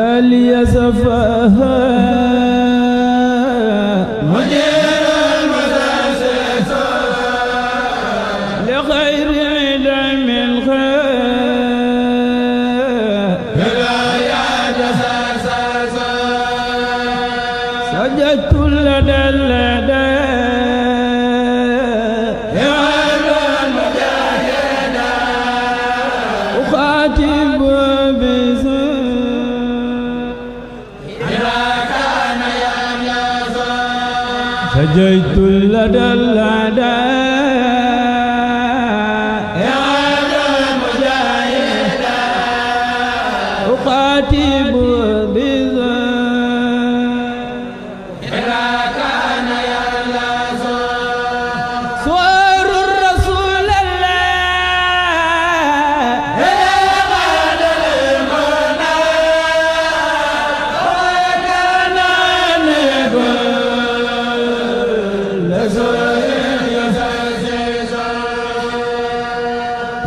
لي سفاها مدير المدرسة لغير علم الخير بلا يعجز سجدت لدى أخاتب سجدت لدى يا المجاهد أقاتب بذا إذا كان يلازم صور الرسول الله إذا قال المنى وكان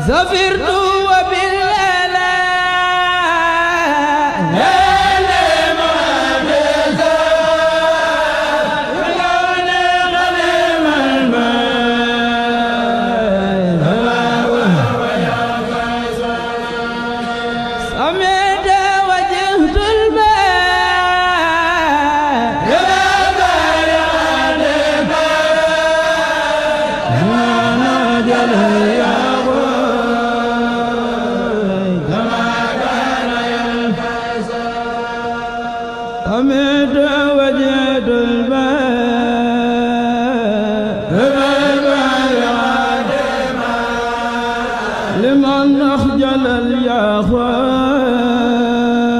زفرت وباللا أمد وجد لمن أخجل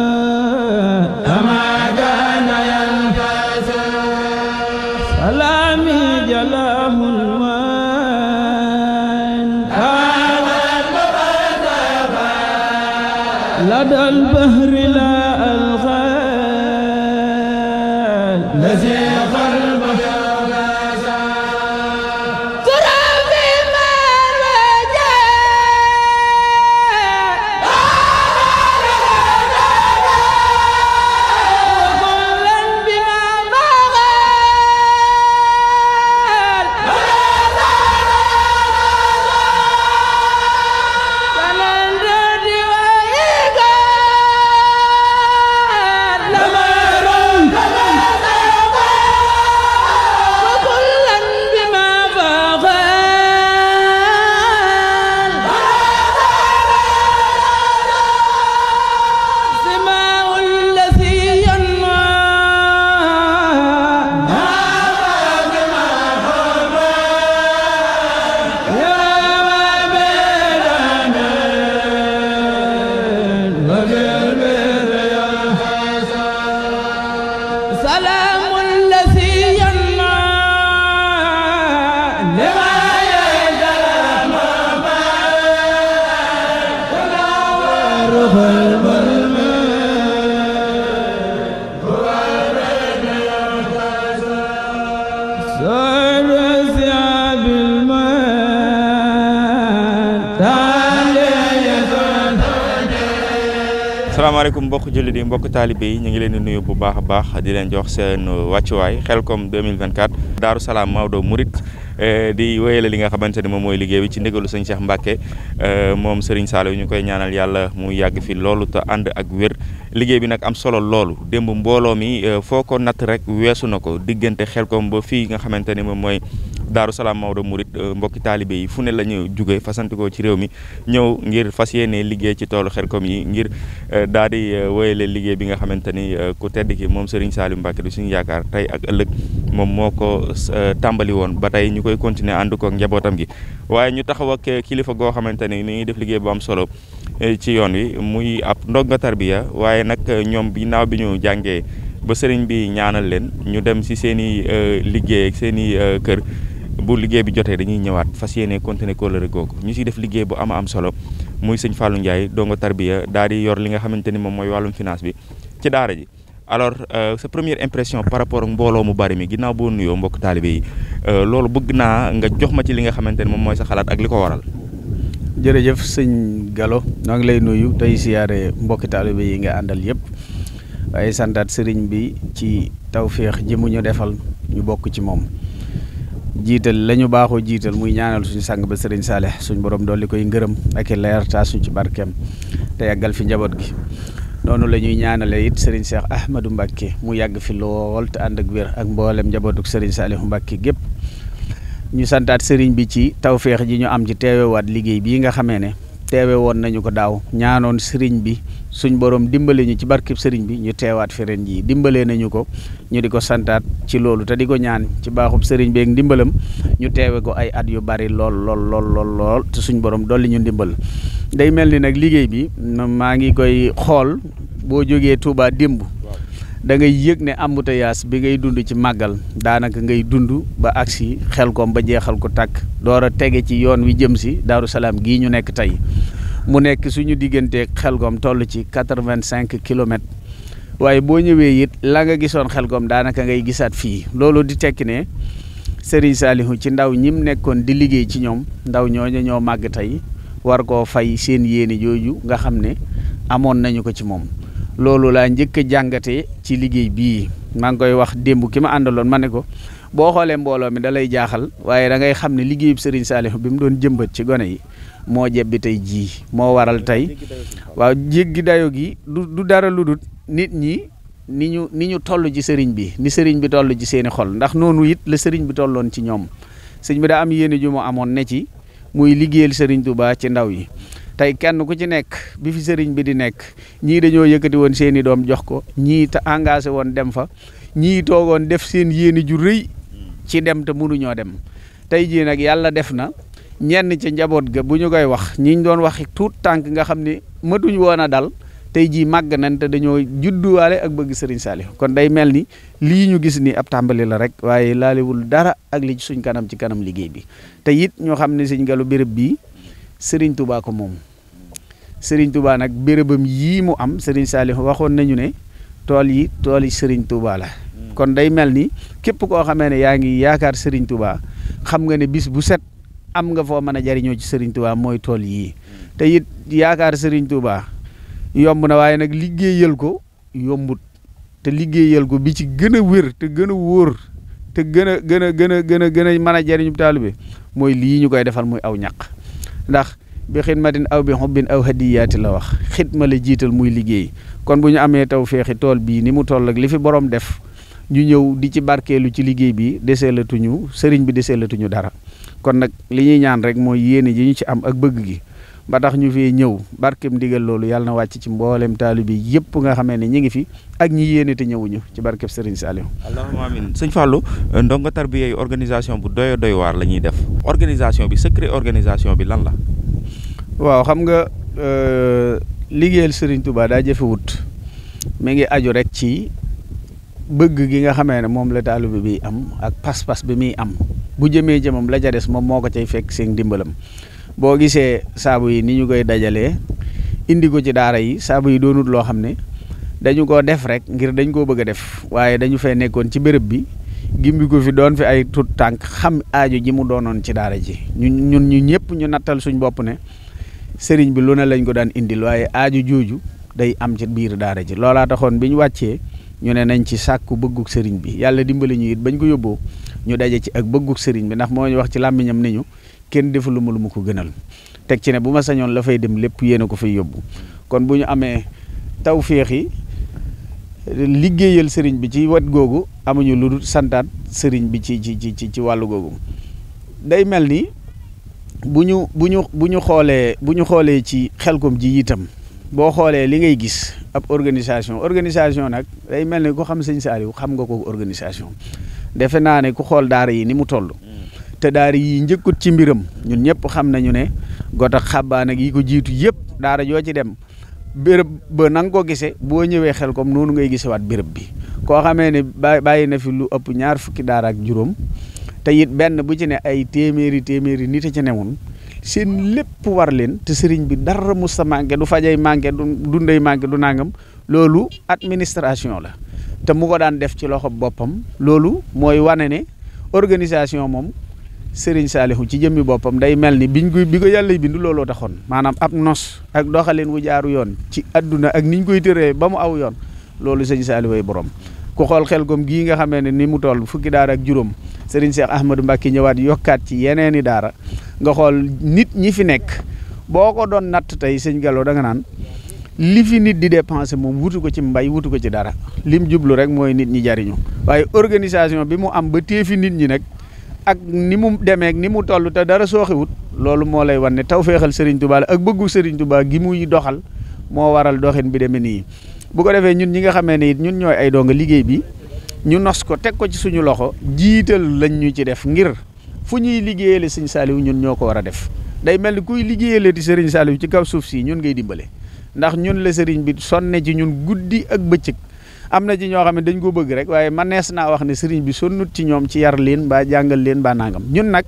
الياخوان كما كان ينفس سلامي جلاه الوان لدى البحر لا الخال الذي قلبه ترابي ما رجاء وكلا بما بغال فلندد وإيقال لمرون وكلا بما بغال سماء الذي ينوى يا وبيلنا وبالبر سلام الذي ينوى لما يجرم روح salaamaaleykum mbokk jullit yi mbokk taalibe yi ñu ngi leen di nuyu bu baax a baax di leen jox seen wàccuwaay Khelcom 2024 Daaru Salaam Maodo Mouride di wéyale li nga xamante ne moom mooy liggéey bi ci ndigalu sëñ Cheikh Mbacke moom Serigne Saliou ñu koy ñaanal yàlla mu yàgg fi loolu te ànd ak wér liggéey bi nag am solo loolu démb mbooloo mi foo ko natt rek weesu na ko diggante Khelcom ba fii nga xamante ne moom mooy Daaru Salaam Maodo Mouride mbokki taalibe yi fu ne la ñu jóge fasantikoo ci réew mi ñëw ngir fas yéene liggéey ci toolu Khelcom yi ngir daal di wéyale liggéey bi nga xamante ni ku tedd ki moom Serigne Saliou Mbacke du suñu yaakaar tey ak ëllëg moom moo ko tàmbali woon ba tey ñu koy continuer ànd ko ak njabootam gi waaye ñu taxaw ak kilifa goo xamante ni ni ngi def liggéey bu am solo ci yoon wi muy ab ndongo tarbiya waaye nag ñoom ginnaaw bi ñu jàngee ba sëriñ bi ñaanal leen ñu dem si seen i liggéey ak seen i kër bu liggéey bi jotee dañuy ñëwaat fas yéene continuer kóllëre googu ñu siy def liggéey bu am solo muy sëñ Fallou Ndiaye dongo tarbiya daal di yor li nga xamante ni moom mooy wàllum finance bi ci daara ji alors sa première impression par rapport ak mbooloo mu bari mi ginnaaw boo nuyoo mbokk taalibe yi loolu bëgg naa nga jox ma ci li nga xamante ni moom mooy sa xalaat ak li ko waral. jërëjëf sëñ Gallo ñoo ngi lay nuyu tey siyaare mbokki taalibe yi nga àndal yëpp waaye santaat sëriñ bi ci tawféex ji mu ñu defal ñu bokk ci moom. jiital la ñu baaxoo jiital muy ñaanal suñu sang ba sëriñ Saalih suñ borom dolli koy ngërëm ak i leer taasuñ ci barkeem te yàggal fi njaboot gi. noonu la ñuy ñaanale it sëriñ Cheikh Ahmadou Mbacké mu yàgg fi lool te ànd ak wér ak mboolem njabootuk sëriñ Saliou Mbacké gépp. ñu santaat sëriñ bi ci tawféex ji ñu am ci teewewaat liggéey bii nga xamee ne teewe woon nañu ko daaw ñaanoon sëriñ bi suñ borom dimbale ñu ci barkib sëriñ bi ñu teewaat fi ren jii dimbalee nañu ko ñu di ko santaat ci loolu te di ko ñaan ci baaxub sëriñ bi ak ndimbalam ñu teewe ko ay at yu bari lool te suñ borom dolli ñu ndimbal. day mel ni nag liggéey bi maa ngi koy xool boo jógee Touba démb da ngay yëg ne embouteillage bi ngay dund ci màggal daanaka ngay dund ba agsi Xelkom ba jeexal ko tàkk door a tege ci yoon wi jëm si Daaru Salaam gii ñu nekk tey mu nekk suñu digganteeg Xelkom toll ci 85 kilomètres waaye boo ñëwee it la nga gisoon Xelkom daanaka ngay gisaat fii loolu di tekki ne Serigne Saliou ci ndaw ñim nekkoon di liggéey ci ñoom ndaw ñooñu ñoo màgg tey war koo fay seen yéene jooju nga xam ne amoon nañu ko ci moom. loolu laa njëkk a jàngatee ci liggéey bii maa ngi koy wax démb ki ma àndaloon ma ne ko boo xoolee mbooloo mi da lay jaaxal waaye da ngay xam ne liggéeyub Serigne Saliou bi mu doon jëmbat ci gone yi moo jebbi tey jii moo waral tey waaw jéggi dayo gi du dara lu dul nit ñi ni ñu toll ci sëriñ bi ni sëriñ bi toll ci seeni xol ndax noonu it la sëriñ bi tolloon ci ñoom sëriñ bi daa am yéene ju mu amoon ne ci muy liggéeyal Serigne Touba ci ndaw yi. tey kenn ku ci nekk bi fi sëriñ bi di nekk ñii dañoo yëkkati woon seeni doom jox ko ñii te engagé woon dem fa ñii toogoon def seen yéeni ju rëy ci dem te mënuñoo dem tey jii nag yàlla def na ñenn ci njaboot ga bu ñu koy wax ñiñ doon wax tuut tànk nga xam ne matuñ woon a dal tey jii màgg nañ te dañoo judduwaale ak bëgg sëriñ Saliou kon day mel ni lii ñu gis ni ab tàmbali la rek waaye laalewul dara ak li ci suñ kanam ci kanam liggéey bi te it ñoo xam ne Sëñ Gallo béréb bii Serigne Touba ko moom Serigne Touba nag bérébam yii mu am Serigne Saliou waxoon nañu ne tool yi Serigne Touba la kon day mel ni képp koo xamee ne yaa ngi yaakaar Serigne Touba xam nga ne bis bu set am nga foo mën a jariñoo ci Serigne Touba mooy tool yii te it yaakaar Serigne Touba yomb na waaye nag liggéeyal ko yombut te liggéeyal ko bi ci gën a wér te gën a wóor te gën a mën a jariñu taalibe mooy lii ñu koy defal muy aw ñaq ndax bi xidmatin aw bi xubbin aw hadiyaati la wax xidma la jiital muy liggéey kon bu ñu amee taw feexi tool bii ni mu toll ak li fi borom def ñu ñëw di ci barkeelu ci liggéey bi deseelatuñu sëriñ bi deseelatuñu dara kon nag li ñuy ñaan rek mooy yéene ji ñu ci am ak bëgg gi ba tax ñu fee ñëw barkeem ndigal loolu yàlla na wàcc ci mboolem taalibe bi yëpp nga xamee ne ñi ngi fi ak ñi yéene te ñëwuñu ci barkeem sëriñ Saliou. allahumma amiin sëñ Fallou ndongo tarbiya organisation bu doy waar la ñuy def organisation bi secret organisation bi lan la. waaw xam nga liggéeyal Serigne Touba daa jëfewut mi ngi aju rek ci bëgg gi nga xamee ne moom la taalibe bi am ak pas-pas bi muy am bu jëmee jëmam la ca des moom moo ko cay fekk seen dimbalam boo gisee saabu yi ni ñu koy dajalee indi ko ci daara yi saabu yi doonut loo xam ne dañu ko def rek ngir dañ koo bëgg a def waaye dañu fay nekkoon ci béréb bi gimbi ko fi doon fi ay tut tànk xam aajo ji mu doonoon ci daara ji ñun ñu ñëpp ñu nattal suñ bopp ne sëriñ bi lu ne lañ ko daan indil waaye aaju jooju day am ci biir daara ji loolaa taxoon bi ñu wàccee ñu ne nañ ci sàkku bëgguk sëriñ bi yàlla dimbali ñu it bañ ko yóbboo ñu daje ci ak bëgguk sëriñ bi ndax moo ñu wax ci làmmiñam ne ñu kenn defalu ma lu mu ko gënal teg ci ne bu ma sañoon la fay dem lépp yéen a ko fay yóbbu kon bu ñu amee tawféex yi liggéeyal sëriñ bi ci wet googu amuñu lu dul santaat sëriñ bi ci wàllu googu day mel ni bu ñu xoolee ci Xelkom ji itam boo xoolee li ngay gis ab organisation nag day mel ni ku xam sëñ Saliou xam nga ko organisation defe naa ne ku xool daara yi ni mu toll te daara yi njëkkut ci mbiram ñun ñëpp xam nañu ne got ak xabbaan ak yi ko jiitu yëpp daara joo ci dem béréb ba na nga ko gisee boo ñëwee Xelkom noonu ngay gisewaat béréb bi koo xamee ne bàyyi na fi lu ëpp 20 daara ak juróom te it benn bu ci ne ay téeméeri nit a ci newoon seen lépp war leen te sëriñ bi dara musta manqué du fajay manqué du dundey manqué du nangam loolu administration la te mu ko daan def ci loxo boppam loolu mooy wane ne organisation moom sëriñ Saliou ci jëmmi boppam day mel ni bi ko yàlla bindu looloo taxoon maanaam ab nos ak doxalin wu jaaru yoon ci adduna ak niñ koy tëree ba mu aw yoon loolu sëñ Saliou way borom ku xool Xelkom gii nga xamee ne ni mu toll fukki daara ak juróom Serigne Cheikh Ahmadou Mbacké ñëwaat yokkaat ci yeneeni daara nga xool nit ñi fi nekk boo ko doon natt tey sëñ Gallo da nga naan li fi nit di dépenser moom wutu ko ci mbay wutu ko ci dara lim jublu rek mooy nit ñi jariñu waaye organisation bi mu am ba téefi nit ñi nag ak ni mu demee ni mu toll te dara sooxiwut loolu moo lay wan ne tawféexal Serigne Touba la ak bëggu Serigne Touba gi muy doxal moo waral doxin bi demee nii bu ko defee ñun ñi nga xamee ne it ñun ñooy ay donga liggéey bi ñu nos ko teg ko ci suñu loxo jiital lañ ñu ci def ngir fu ñuy liggéeyale Serigne Saliou ñun ñoo ko war a def day mel ni kuy liggéeyale di Serigne Saliou ci kaw suuf si ñun ngay dimbale ndax ñun la Serigne bi sonne ci ñun guddi ak bëccëg am na ci ñoo xam ne dañ ko bëgg rek waaye manees naa wax ne Serigne bi sonnut ci ñoom ci yar leen mbaa jàngal leen mbaa nangam ñun nag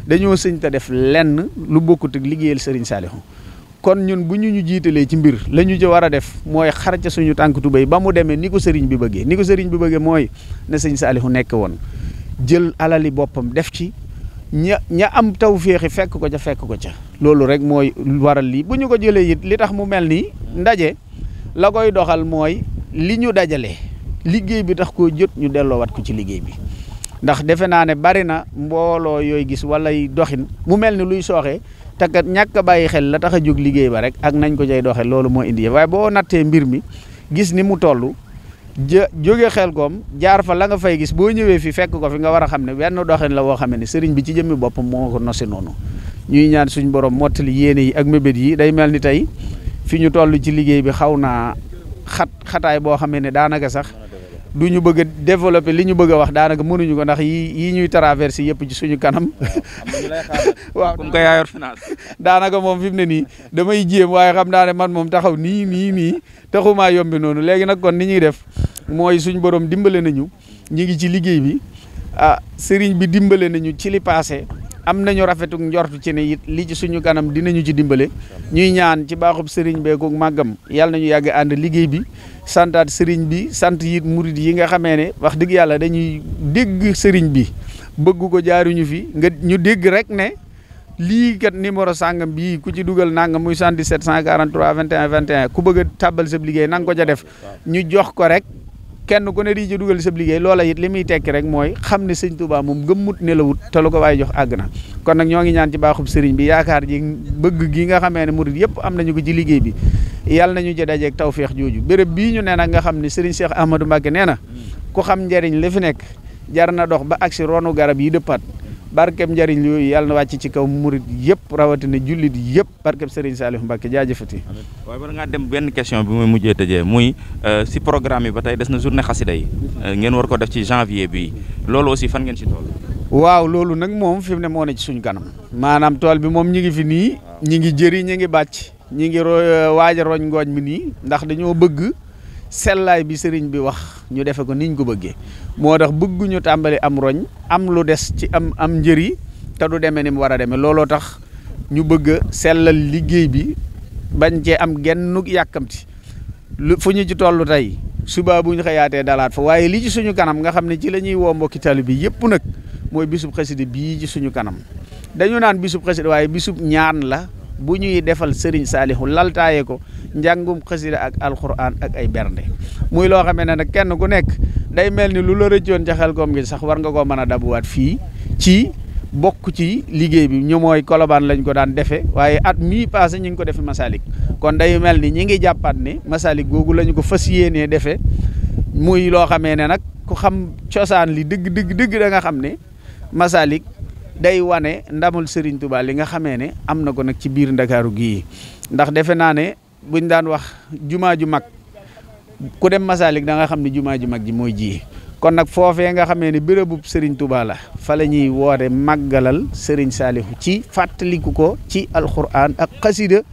dañoo sëñ te def lenn lu bokkut ak liggéeyal Serigne Saliou kon ñun bu ñu jiitalee ci mbir la ñu ci war a def mooy xar ca suñu tànk tubéy ba mu demee ni ko Serigne bi bëggee ni ko Serigne bi bëggee mooy na sëñ Saliou nekk woon jël alali boppam def ci ña am tawféexi fekk ko ca loolu rek mooy waral lii bu ñu ko jëlee it li tax mu mel nii ndaje la koy doxal mooy li ñu dajale liggéey bi tax koo jot ñu delloowaat ko ci liggéey bi ndax defe naa ne bari na mbooloo yooyu gis wala doxin mu mel ni luy sooxee te kat ñàkk a bàyyi xel la tax a jóg liggéey ba rek ak nañ ko cay doxee loolu moo indi waaye boo nattee mbir mi gis ni mu toll jóge Xelkom jaar fa la nga fay gis boo ñëwee fi fekk ko fi nga war a xam ne benn doxin la woo xam ne sëriñ bi ci jëmmi boppam moo ko nosi noonu ñuy ñaan suñ borom mottali yéene yi ak mébét yi day mel ni tey fi ñu toll ci liggéey bi xaw naa xataay boo xam ne daanaka sax du ñu bëgg a développer li ñu bëgg a wax daanaka mënuñu ko ndax yi ñuy traversé yëpp ci suñu kanam waaw comme que yaa yor finance daanaka moom fi mu ne nii damay jéem waaye xam naa ne man moom taxaw nii taxumaa yombi noonu léegi nag kon ni ñuy def mooy suñ borom dimbale nañu ñi ngi ci liggéey bi sëriñ bi dimbale nañu ci li passé am nañu rafetuk njortu ci ne it li ci suñu kanam dinañu ci dimbale ñuy ñaan ci baaxub sëriñ beeku màggam yàlla nañu yàgg ànd liggéey bi santaat sëriñ bi sant it murid yi nga xamee ne wax dëgg yàlla dañuy dégg sëriñ bi bëgg ko jaaruñu fi nga ñu dégg rek ne lii kat numéro sàngam bii ku ci dugal nangam muy 77 143 21 21 ku bëgg a tàbbal sa liggéey na nga ko ca def ñu jox ko rek kenn ku ne di ci dugal sa liggéey loola it li muy tekki rek mooy xam ne sëñ Touba moom gëmmut nelawut te lu ko waaye jox àgg na kon nag ñoo ngi ñaan ci baaxub sëriñ bi yaakaar ji bëgg gi nga xamee ne murid yëpp am nañu ko ci liggéey bi yàlla nañu ci dajeeg tawféex jooju béréb bii ñu ne nag nga xam ne sëriñ Cheikh Ahmadou Mbacké nee na ku xam njariñ li fi nekk jar na dox ba agsi ronu garab yi dëppaat barkeb njariñ yooyu yàlla na wàcc ci kaw murid yëpp rawatina jullit yëpp barkeb Serigne Saliou Mbacké jaajëfati. waaye bala ngaa dem benn question bi muy mujjee tëjee muy si programme yi ba tey des na journée xasida yi ngeen war ko def ci janvier bi loolu aussi fan ngeen ci toll. waaw loolu nag moom fi mu ne moo ne ci suñu kanam maanaam tool bi moom ñi ngi fi nii ñi ngi jëri ñi ngi bàcc ñi ngi waaj a roñ ngooñ mi nii ndax dañoo bëgg sellaay bi sëriñ bi wax ñu defe ko niñ ko bëggee moo tax bëgguñu tàmbali am roñ am lu des ci am njëri te du demee ni mu war a demee looloo tax ñu bëgg a sellal liggéey bi bañ cee am genn yàkkamti fu ñu ci toll tey suba bu ñu xëyaatee dalaat fa waaye li ci suñu kanam nga xam ne ci la ñuy woo mbokki tali bi yëpp nag mooy bisub xasida bii ci suñu kanam dañu naan bisub xasida waaye bisub ñaan la bu ñuy defal Serigne Saliou laltaaye ko njàngum xasida ak alxuraan ak ay bernde muy loo xamee ne nag kenn ku nekk day mel ni lu la rëccoon ca Xelkom gi sax war nga koo mën a dabuwaat fii ci bokk ci liggéey bi ñu mooy Colobane lañ ko daan defee waaye at mii passé ñu ngi ko defe Masalik kon day mel ni ñi ngi jàppaat ne Masalik googu lañu ko fas yéenee defee muy loo xamee ne nag ku xam cosaan li dëgg da nga xam ne Masalik day wane ndamul Serigne Touba li nga xamee ne am na ko nag ci biir Ndakaaru gii ndax defe naa ne buñ daan wax jumaa ju mag ku dem Masalik da nga xam ne jumaa ju mag ji mooy ji kon nag foofee nga xamee ne bérébub Serigne Touba la fa la ñuy woote màggalal Serigne Saliou ci fàttaliku ko ci alxuraan ak xasida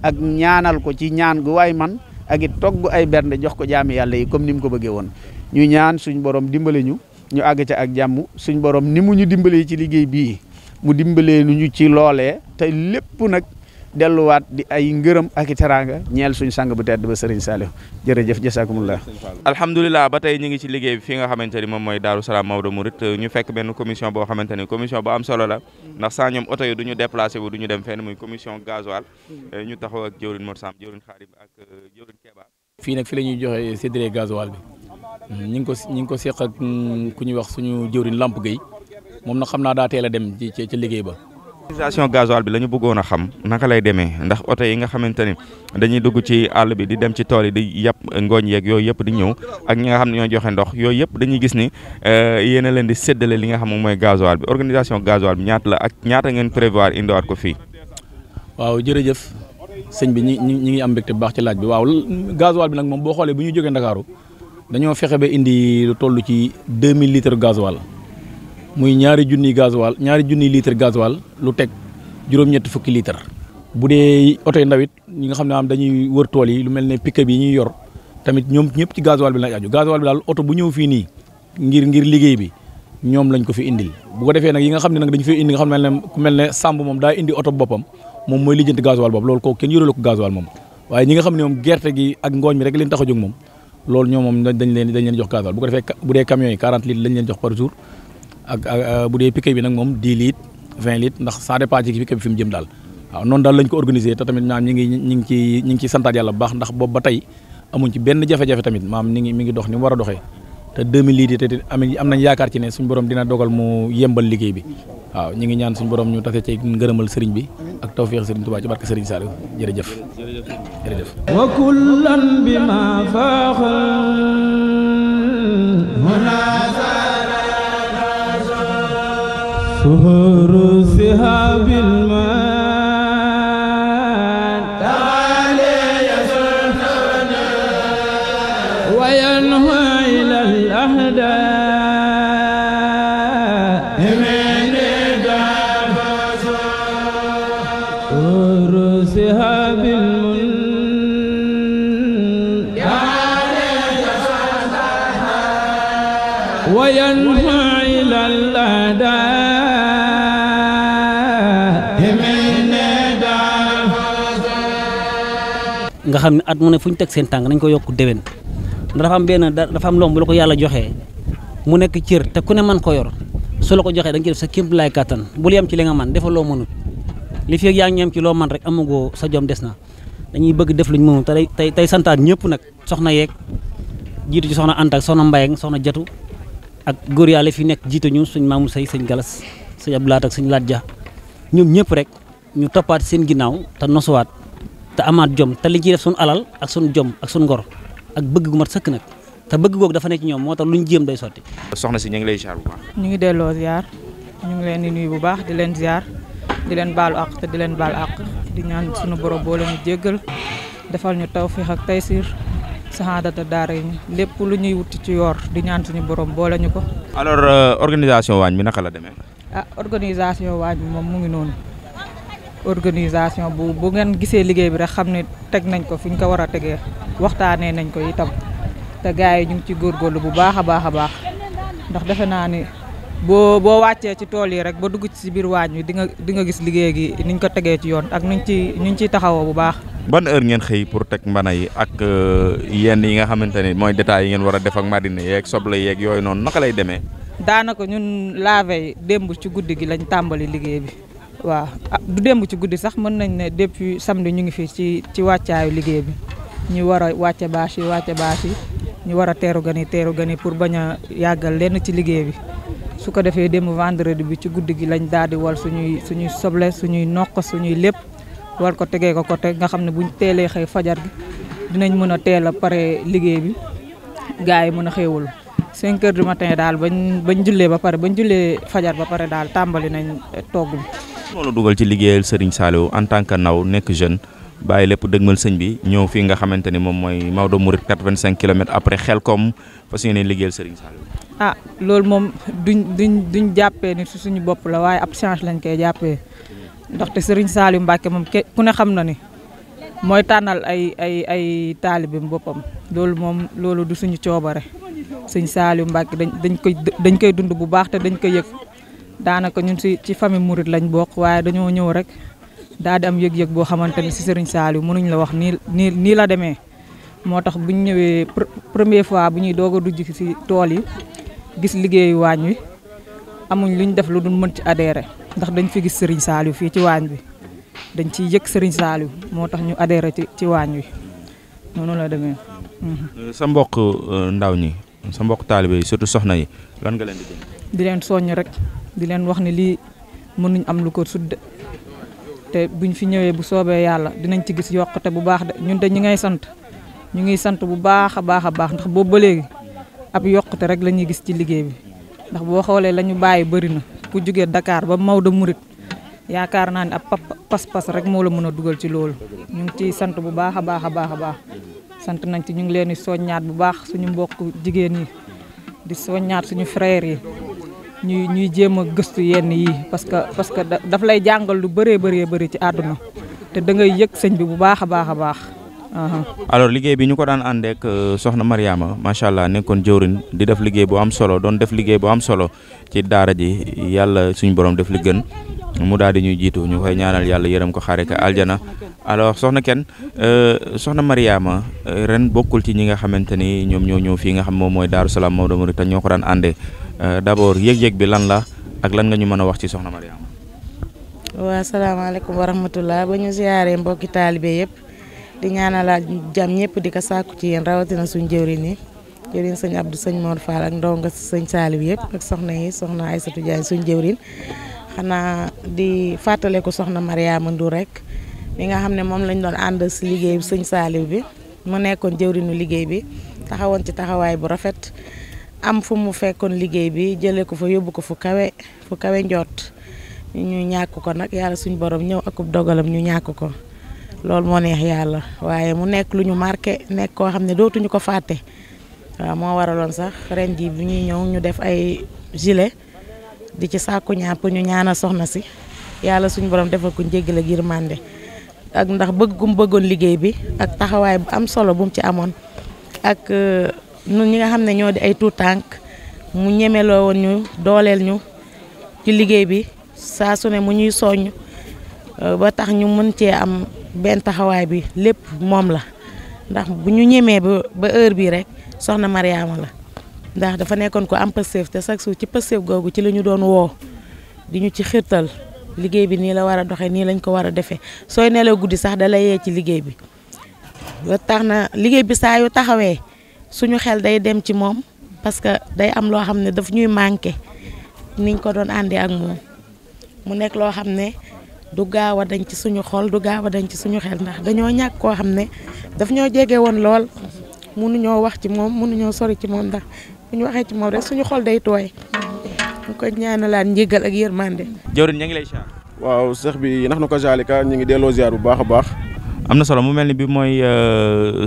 ak ñaanal ko ci ñaan gu waay man ak it togg ay bernde jox ko jaami yàlla yi comme ni mu ko bëggee woon ñu ñaan suñ borom dimbale ñu àgg ca ak jàmm suñ borom ni mu ñu dimbalee ci liggéey bii mu dimbalee nu ñu ci loolee te lépp nag delluwaat di ay ngërëm ak i teraanga ñeel suñ sang bu tedd ba Serigne Saliou jërëjëf jasakumullah alhamdulilah ba tey ñu ngi ci liggéey bi fi nga xamante ni moom mooy Daaru Salaam Maodo Mouride ñu fekk benn commission boo xamante ni commission bu am solo la ndax saa ñoom oto yi du ñu déplacé wu du ñu dem fenn muy commission gasoil ñu taxaw ak jëwriñ Mor Sam jëwriñ Xaadim ak jëwriñ Keba fii nag fi la ñuy joxe séddale gasoil bi ñi ngi ko seq ak ku ñuy wax suñu jëwriñ Lamp Gueye moom nag xam naa daa teel a dem ci liggéey ba. organisation gasoil bi la ñu bëggoon a xam naka lay demee ndax oto yi nga xamante ni dañuy dugg ci àll bi di dem ci tool yi di yàpp ngooñ yeeg yooyu yëpp di ñëw ak ñi nga xam ne ñoo joxe ndox yooyu yëpp dañuy gis ni yéen a leen di séddale li nga xam moom mooy gasoil bi organisation gasoil bi ñaata la ak ñaata ngeen prévoir indiwaat ko fii. waaw jërëjëf sëñ bi ñi ngi am mbégte bu baax ci laaj bi waaw gasoil bi nag moom boo xoolee bu ñu jógee Ndakaaru dañoo fexe ba indi lu toll ci 2000 litres gasoil muy ñaari junniy litre gasoil lu teg juróom-ñetti fukki litre bu dee oto yi ndawit ñi nga xam ne am dañuy wër tool yi lu mel ne pick-up yi ñuy yor tamit ñoom ñëpp ci gasoil bi lañ aju gasoil bi daal oto bu ñëw fii nii ngir liggéey bi ñoom lañ ko fi indil bu ko defee nag yi nga xam ne nag dañu fi indi nga xam ne ku mel ne Samb moom daa indi oto boppam moom mooy lijjanti gasoil boobu loolu ko kenn yorelu ko gasoil moom waaye ñi nga xam ne moom gerte gi ak ngooñ mi rek leen tax a jóg moom loolu ñoom moom dañ leen jox gasoil bu ko defee bu dee camions yi 40 litres lañ leen jox par jour ak bu dee pick-up bi nag moom 10 litres 20 litres ndax ça dépend ci pick-up bi fi mu jëm daal waaw noonu daal lañ ko organisé te tamit maam ñi ngi ci santaat yàlla bu baax ndax boobu ba tey amuñ ci benn jafe-jafe tamit maam mi ngi dox ni mu war a doxee te 2000 litres te am nañ yaakaar ci ne suñu borom dina dogal mu yembal liggéey bi waaw ñi ngi ñaan suñu borom ñu tase ci ngërëmal sëriñ bi ak tawfeex sëriñ Tuubaa ci barke sëriñ Saliou jërëjëf wa kullan bima faaxal suhuru sihabil man taale yasultana wa yanhu ila al ahda suhuru sihabil man taale yasultana wa yanhu ila al ahda nga xam ne at mu ne fu ñu teg seen tànk nañ ko yokk déwén dafa am lomb bu la ko yàlla joxee mu nekk cër te ku ne man ko yor su la ko joxee da nga ci def sa kéem laay kàttan bul yem ci li nga man defal loo mënut li fi yaa ngi yem ci loo man rek amagoo sa jom des na dañuy bëgg def luñ mënut te tey santaat ñëpp nag soxna yeeg jiitu ci soxna Anta ak soxna Mbaye ak soxna Jatu ak góor yàlla fi nekk jiitu ñu suñ Mamour Sey sëñ Galas sëñ Abdoulaat ak sëñ Laat Ja ñoom ñëpp rek ñu toppaat seen ginnaaw te nosuwaat te amaat jom te li ciy def suñu alal ak suñu jom ak suñu ngor ak bëgg gu mat sëkk nag te bëgg googu dafa nekk ci ñoom moo tax luñ jéem day sotti. soxna si ñu ngi lay ziar bu baax. ñu ngi delloo ziar ñu ngi leen di nuyu bu baax di leen ziar di leen baalu àq te di leen baal àq di ñaan suñu borom boo leen jéggal defal ñu tawfiix ak taysir saxaadata daara yi lépp lu ñuy wuti ci yoor di ñaan suñu borom boole ñu ko. alors organisation waañ bi naka la demee. organisation waañ bi moom mu ngi noonu. organisation bu ngeen gisee liggéey bi rek xam ne teg nañ ko fi ñu ko war a tegee waxtaanee nañ ko itam te gars yi ñu ngi ci góorgóorlu bu baax a baax a baax ndax defe naa ni boo wàccee ci tool yi rek ba dugg ci biir waañ wi di nga gis liggéey gi niñ ko tegee ci yoon ak ñu ciy taxawoo bu baax. ban heure ngeen xëy pour teg mbana yi ak yenn yi nga xamante ne mooy détails yi ngeen war a def ak marine yeeg soble yeeg yooyu noonu naka lay demee. daanaka ñun la veille démb ci guddi gi lañ tàmbali liggéey bi. waaw du démb ci guddi sax mën nañ ne depuis samedi ñu ngi fi ci wàccaayu liggéey bi ñu war a wàcce bâche yi ñu war a teeru gan yi pour bañ a yàggal lenn ci liggéey bi su ko defee démb vendredi bi ci guddi gi lañ daal di wal suñuy soble suñuy noq suñuy lépp war ko tegee ko côté nga xam ne buñ teelee xëy fajar gi dinañ mën a teel a pare liggéey bi gars yi mën a xéewul 5 heures du matin daal bañ jullee ba pare bañ jullee fajar ba pare daal tàmbali nañ togg bi. moo la dugal ci liggéeyal Serigne Saliou en tant que ndaw nekk jeune bàyyi lépp dëgmal sëñ bi ñëw fii nga xamante ni moom mooy Maodo Mouride 85 kilomètres après Xelkom fas yéene liggéeyal Serigne Saliou. loolu moom duñ jàppee ni suñu bopp la waaye ab change lañ koy jàppee ndaxte Serigne Saliou Mbacke moom ku ne xam na ni mooy tànnal ay taalibeem boppam loolu du suñu coobare Serigne Saliou Mbacke dañ koy dund bu baax te dañ koy yëg. daanaka ñun ci famille Mouride lañ bokk waaye dañoo ñëw rek daal di am yëg-yëg boo xamante ni si Serigne Saliou mënuñ la wax nii la demee moo tax bu ñu ñëwee première fois bu ñuy doog a dugg ci tool yi gis liggéeyu waañ wi amuñ luñ def lu dul mën ci adhéré ndax dañ fi gis Serigne Saliou fii ci waañ bi dañ ciy yëg Serigne Saliou moo tax ñu adhéré ci waañ wi noonu la demee. sa mbokk ndaw ñi sa mbokk taalibe yi surtout soxna yi lan nga leen di dénk. di leen soññ rek di leen wax ne lii mënuñ am lu ko sudde te buñ fi ñëwee bu soobee yàlla dinañ ci gis yokkute bu baax de ñun de ñu ngi sant bu baax a baax ndax boobu ba léegi ab yokkute rek la ñuy gis ci liggéey bi ndax boo xoolee la ñu bàyyi bëri na ku jógee Dakar ba Maodo Murit yaakaar naa ne ab pas-pas rek moo la mën a dugal ci loolu ñu ngi ciy sant bu baax a baax sant nañ ci ñu ngi leen di soññaat bu baax suñu mbokk jigéen yi di soññaat suñu frères yi ñuy jéem a gëstu yenn yi parce que daf lay jàngal lu bëree ci àdduna te da ngay yëg sëñ bi bu baax a baax. alors liggéey bi ñu ko daan ànd ak soxna Mariama macha allah nekkoon jëwrin di def liggéey bu am solo doon def liggéey bu am solo ci daara ji yàlla suñu borom def li gën mu daal di ñuy jiitu ñu koy ñaanal yàlla yërëm ko xaare ko aljana. alors soxna Kene soxna Mariama ren bokkul ci ñi nga xamante ni ñoom ñoo ñëw fii nga xam moom mooy Daaru Salaam Maodo Mouride te ñoo ko daan àndee d'abord yëg-yëg bi lan la ak lan nga ñu mën a wax ci soxna Mariama. waaw salaamaaleykum wa rahmatulah ba ñu ziyaaree mbokki taalibe yëpp. di ñaanalaat jàmm ñëpp di ko sàkku ci yéen rawatina suñ jëwriñ sëñ Abdou sëñ Mor Fall ak ndongo sëñ Saliou yëpp ak soxna Aïssatou Diagne suñ jëwriñ xanaa di fàttale ko soxna Mariama Ndour rek mi nga xam ne moom lañ doon ànd si liggéey bi sëñ Saliou bi mu nekkoon jëwriñu liggéey bi taxawoon ci taxawaay bu rafet am fu mu fekkoon liggéey bi jëlee ko fa yóbbu ko fu kawe njot ñu ñàkk ko nag yàlla suñ borom ñëw akub dogalam ñu ñàkk ko loolu moo neex yàlla waaye mu nekk lu ñu marqué nekk koo xam ne dootuñu ko fàtte waaw moo waraloon sax ren ji bi ñuy ñëw ñu def ay gilet di ci sàkku ñàpp ñu ñaanal soxna si yàlla suñu borom defal ko njéggal ak yërmande ak ndax bëggum bëggoon liggéey bi ak taxawaay bu am solo bu mu ci amoon ak ñun ñi nga xam ne ñoo di ay tuut tànk mu ñemeloo woon ñu dooleel ñu ci liggéey bi saa su ne mu ñuy soññ ba tax ñu mën cee am benn taxawaay bi lépp moom la ndax bu ñu ñemee ba heure bii rek soxna Mariama la ndax dafa nekkoon ko am pësteef te chaque jour ci pësteef googu ci la ñu doon woo di ñu ci xirtal liggéey bi nii la war a doxee nii lañ ko war a defee sooy nelaw guddi sax da lay yee ci liggéey bi ba tax na liggéey bi saa yu taxawee suñu xel day dem ci moom parce que day am loo xam ne daf ñuy manqué niñ ko doon àndee ak moom mu nekk loo xam ne du gaaw a dañ ci suñu xol du gaaw a dañ ci suñu xel ndax dañoo ñàkk koo xam ne daf ñoo jege woon lool mënuñoo wax ci moom mënuñoo sori ci moom ndax bu ñu waxee ci moom rek suñu xol day tooy ñu ko ñaanalaat njégal ak yërmande. jawriñ ña ngi lay ziar. waaw seex bi nax na ko jalika ñu ngi delloo ziar bu baax a baax. am na solo mu mel ni bi mooy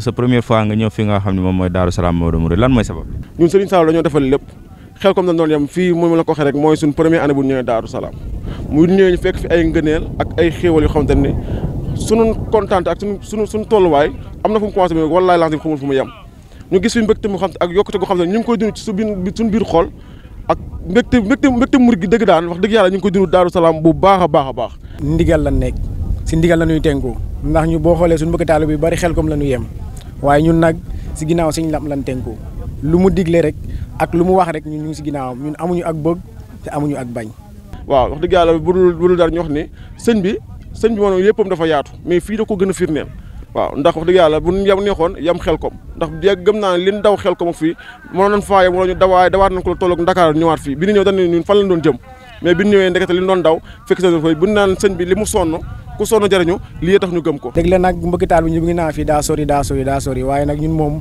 sa première fois nga ñëw fi nga xam ne moom mooy Daaru Salaam Maodo Mouride lan mooy sabab. ñun Serigne Sall dañoo defal lépp xel comme dañ doon yem fii moom la ko waxee rek mooy suñ première année bu ñu ñëwee Daaru Salaam mu ñëwee ñu fekk fi ay ngëneel ak ay xéewal yoo xamante ne sunu kontaan ak suñu tolluwaay am na fu mu commencé mais wallaay lancé xamul fu mu yem ñu gis fi mbégte mu xam ak yokkute goo xam ne ñu ngi koy dund ci suñu biir xol ak mbégte murid gi dëgg daan wax dëgg yàlla ñu ngi koy dund Daaru Salaam bu baax a baax. ndigal la nekk si ndigal la ñuy tënku ndax ñu boo xoolee suñu mbokk taalibe bi bari xel comme la ñu yem waaye ñun nag si ginnaaw Sëñ Lam lan tënku lu mu digle rek ak lu mu wax rek ñun ñu ngi si ginnaawam ñun amuñu ak bëgg te amuñu ak bañ. waaw wax dëgg yàlla bu dul dara ñu wax ni sëñ bi moom yëppam dafa yaatu mais fii da ko gën a firndeel waaw ndax wax dëgg yàlla bu ñu neexoon yam xel kom ndax gëm naa ne li ñu daw xel kom fii mënoon nañ faa yem wala ñu dawaat nañ ko la tolloog Dakar ñëwaat fii bi ñu ñëw dañ ne ñun fan lañ doon jëm mais bi ñu ñëwee ndekete li ñu doon daw fekk sa fay bu ñu naan sëñ bi li mu sonn ku sonn jariñu lii tax ñu gëm ko. dëgg la nag mbokki taal bi ñu ngi naan fii daa sori waaye nag ñun moom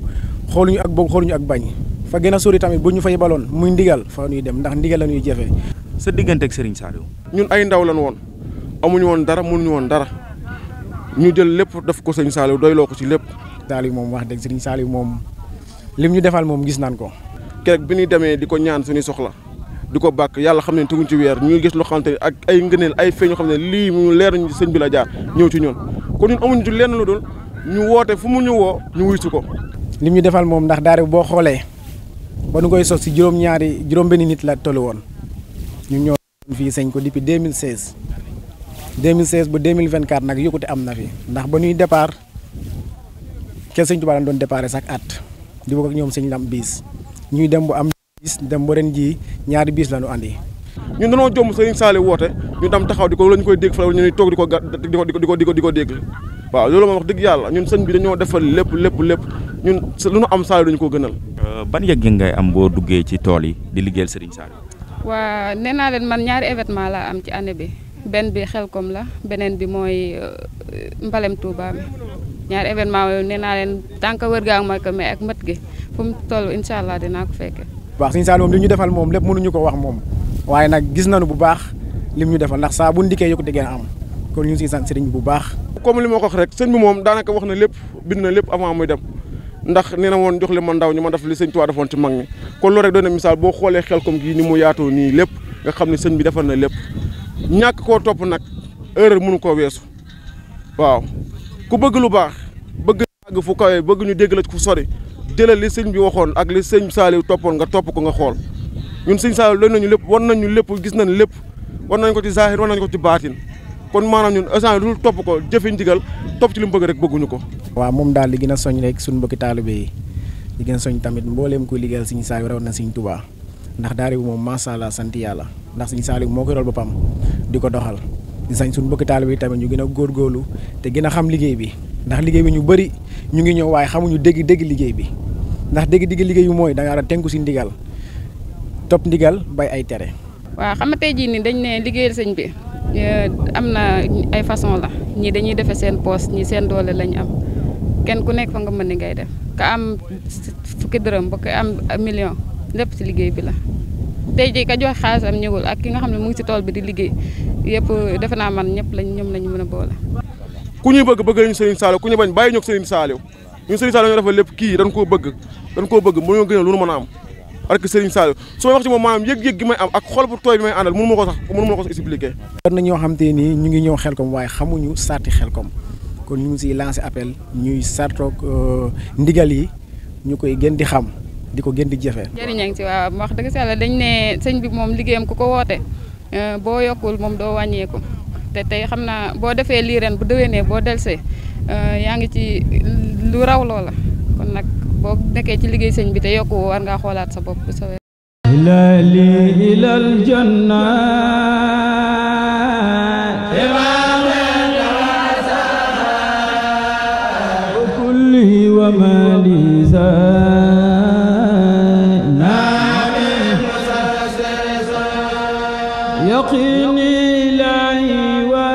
xooluñu ak bëgg xooluñu ak bañ fa gën a sori tamit bu ñu fa yebaloon muy ndigal fa ñuy dem ndax ndigal la ñuy jëfee. sa diggante ak Serigne Saliou. ñun ay ndaw lañ woon amuñu woon dara mënuñu woon dara ñu jël lépp def ko Serigne Saliou doyloo ko ci lépp. Saliou moom wax dëgg Serigne Saliou moom lim ñu defal moom gis naan ko. keroog bi ñuy demee di ko ñaan suñuy soxla di ko bàkk yàlla xam ne teguñ ci weer ñuy gis loo xamante ne ak ay ngëneel ay feeñ yoo xam ne lii mu leer ñu sëñ bi la jaar ñëw ci ñun kon ñun amuñu ci lenn lu dul ñu woote fu mu ñu woo ñu wuy si ko. lim ñu defal moom ndax daara boo xoolee ba nu koy sos si juróom-benni nit la tollu woon ñu ñoo fii sëñ ko depuis 2016 ba 2024 nag yokkute am na fi ndax ba ñuy départ kenn sëñ Tuubaa doon départ chaque at di bokk ak ñoom sëñ Lam biis ñuy dem bu am bis dem ba ren jii ñaari bis la ñu andi. ñun dañoo jomb Serigne Saliou woote ñu tam taxaw di ko la ñu koy dégg fa ñu toog di ko dégg waaw loolu moom wax dëgg yàlla ñun sëñ bi dañoo defal lépp ñun lu nu am Saliou dañu ko gënal. ban yëg-yëg ngay am boo duggee ci tool yi di liggéeyal Serigne Saliou. waa nee naa leen man ñaari événement laa am ci année bi benn bi Xelkom la beneen bi mooy Mbalem Touba mi ñaari événement yooyu nee naa leen tant que wër gaa mooy ko mais ak mët gi fu mu toll incha allah dinaa ko fekkee. waaw Serigne Saliou moom li ñu defal moom lépp mënuñu ko wax moom waaye nag gis nañu bu baax lim ñu defal ndax saa bu ndikkee yokku diggéen am kon ñu ngi siy sant Serigne bu baax. comme li ma ko wax rek sëñ bi moom daanaka wax na lépp bind na lépp avant muy dem ndax nee na woon jox li ma ndaw ñi ma def li sëñ Tuubaa defoon ci mag ñi kon loolu rek doon na misaal boo xoolee Xelkom gii ni mu yaatoo nii lépp nga xam ne sëñ bi defal na lépp ñàkk koo topp nag erreur mënu koo weesu waaw ku bëgg lu baax bëgg àgg fu kawe bëgg ñu dégg la fu sori jëlal li sëñ bi waxoon ak li sëñ Saliou toppoon nga topp ko nga xool ñun sëñ Saliou doon nañu lépp wan nañu lépp gis nañ lépp wan nañ ko ci zahir wan nañ ko ci baatin kon maanaam ñun instant dul topp ko jëfe ndigal topp ci li mu bëgg rek bëgguñu ko. waaw moom daal di gën a soñ rek suñu mbokki taalibe yi di gën a soñ tamit mbooleem kuy liggéeyal Serigne Saliou raw na Serigne Touba ndax daara bi moom macha allah sant yàlla ndax Serigne Saliou moo ko yoral boppam di ko doxal di sañ suñu mbokki taalibe yi tamit ñu gën a góorgóorlu te gën a xam liggéey bi ndax liggéey bi ñu bëri ñu ngi ñëw waaye xamuñu dégg liggéey bi ndax dégg liggéey bi mooy da nga war a tënku si ndigal topp ndigal bay ay tere. waaw xam nga tey jii nii dañ ne liggéeyal sëñ bi am na ay façon la ñii dañuy defe seen poos ñii seen doole lañ am kenn ku nekk fa nga mën ni ngay def ka am fukki dërëm ba ka am million lépp ci liggéey bi la tey jii ka joxe xaalis am ñëwul ak ki nga xam ne mu ngi ci tool bi di liggéey yëpp defe naa man ñëpp ñoom lañu mën a boole. ku ñuy bëgg nañu Serigne Saliou ku ñu bañ bàyyi ñoo ko Serigne Saliou ñun Serigne Saliou ñoo defal lépp kii dañ koo bëgg mu ñoo gën a lu nu mën a am parce que Serigne Saliou su may wax ci moom maanaam yëg-yëg gi may am ak xol bu tooy bi may àndal mënu ma ko expliquer. war na ñoo xam te nii ñu ngi ñëw Xelkom waaye xamuñu sarti Xelkom kon ñu ngi siy lancé appel ñuy sartoog ndigal yi ñu koy gën di xam di ko gën di jëfee. jërëjëf ngi ci waaw wax dëgg si yàlla dañ ne sëñ bi moom liggéeyam ku ko woote boo yokkul moom doo wàññeeku te tey xam naa boo defee lii ren bu déwénee boo delsee yaa ngi ci lu raw loola kon nag boo nekkee ci liggéey sëñ bi te yokku war ngaa xoolaat sa bopp bu sawee hilali ilal janna wa kulli wa maliza yaqini ilahi wa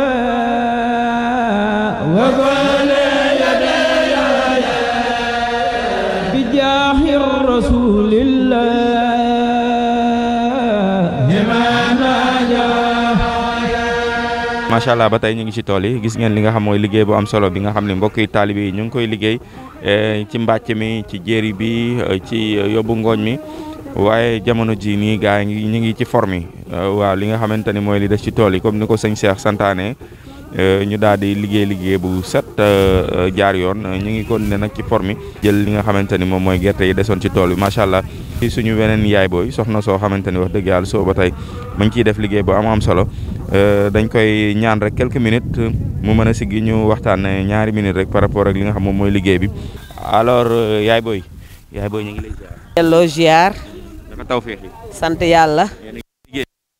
macha allah ba tey ñu ngi ci tool yi gis ngeen li nga xam mooy liggéey bu am solo bi nga xam ne mbokk yi taalibe yi ñu ngi koy liggéey ci mbàcc mi ci jéeri bi ci yóbbu ngooñ mi waaye jamono ji nii gaa yi ñu ngi ci forme waaw li nga xamante ni mooy li des ci tool yi comme ni ko sëñ Cheikh santaane ñu daal di liggéey bu set jaar yoon ñu ngi continuer nag ci forme jël li nga xamante ni moom mooy gerte yi desoon ci tool bi macha allah ci suñu weneen yaay booy soxna soo xamante ni wax dëgg yàlla soo ba tey mu ngi ciy def liggéey bu am solo dañ koy ñaan rek quelques minutes mu mën a siggi ñu waxtaan ñaari minutes rek par rapport ak li nga xam moom mooy liggéey bi alors yaay booy ñu ngi lay ziar. delloo ziar. dafa tawféex yi. sant yàlla. ñu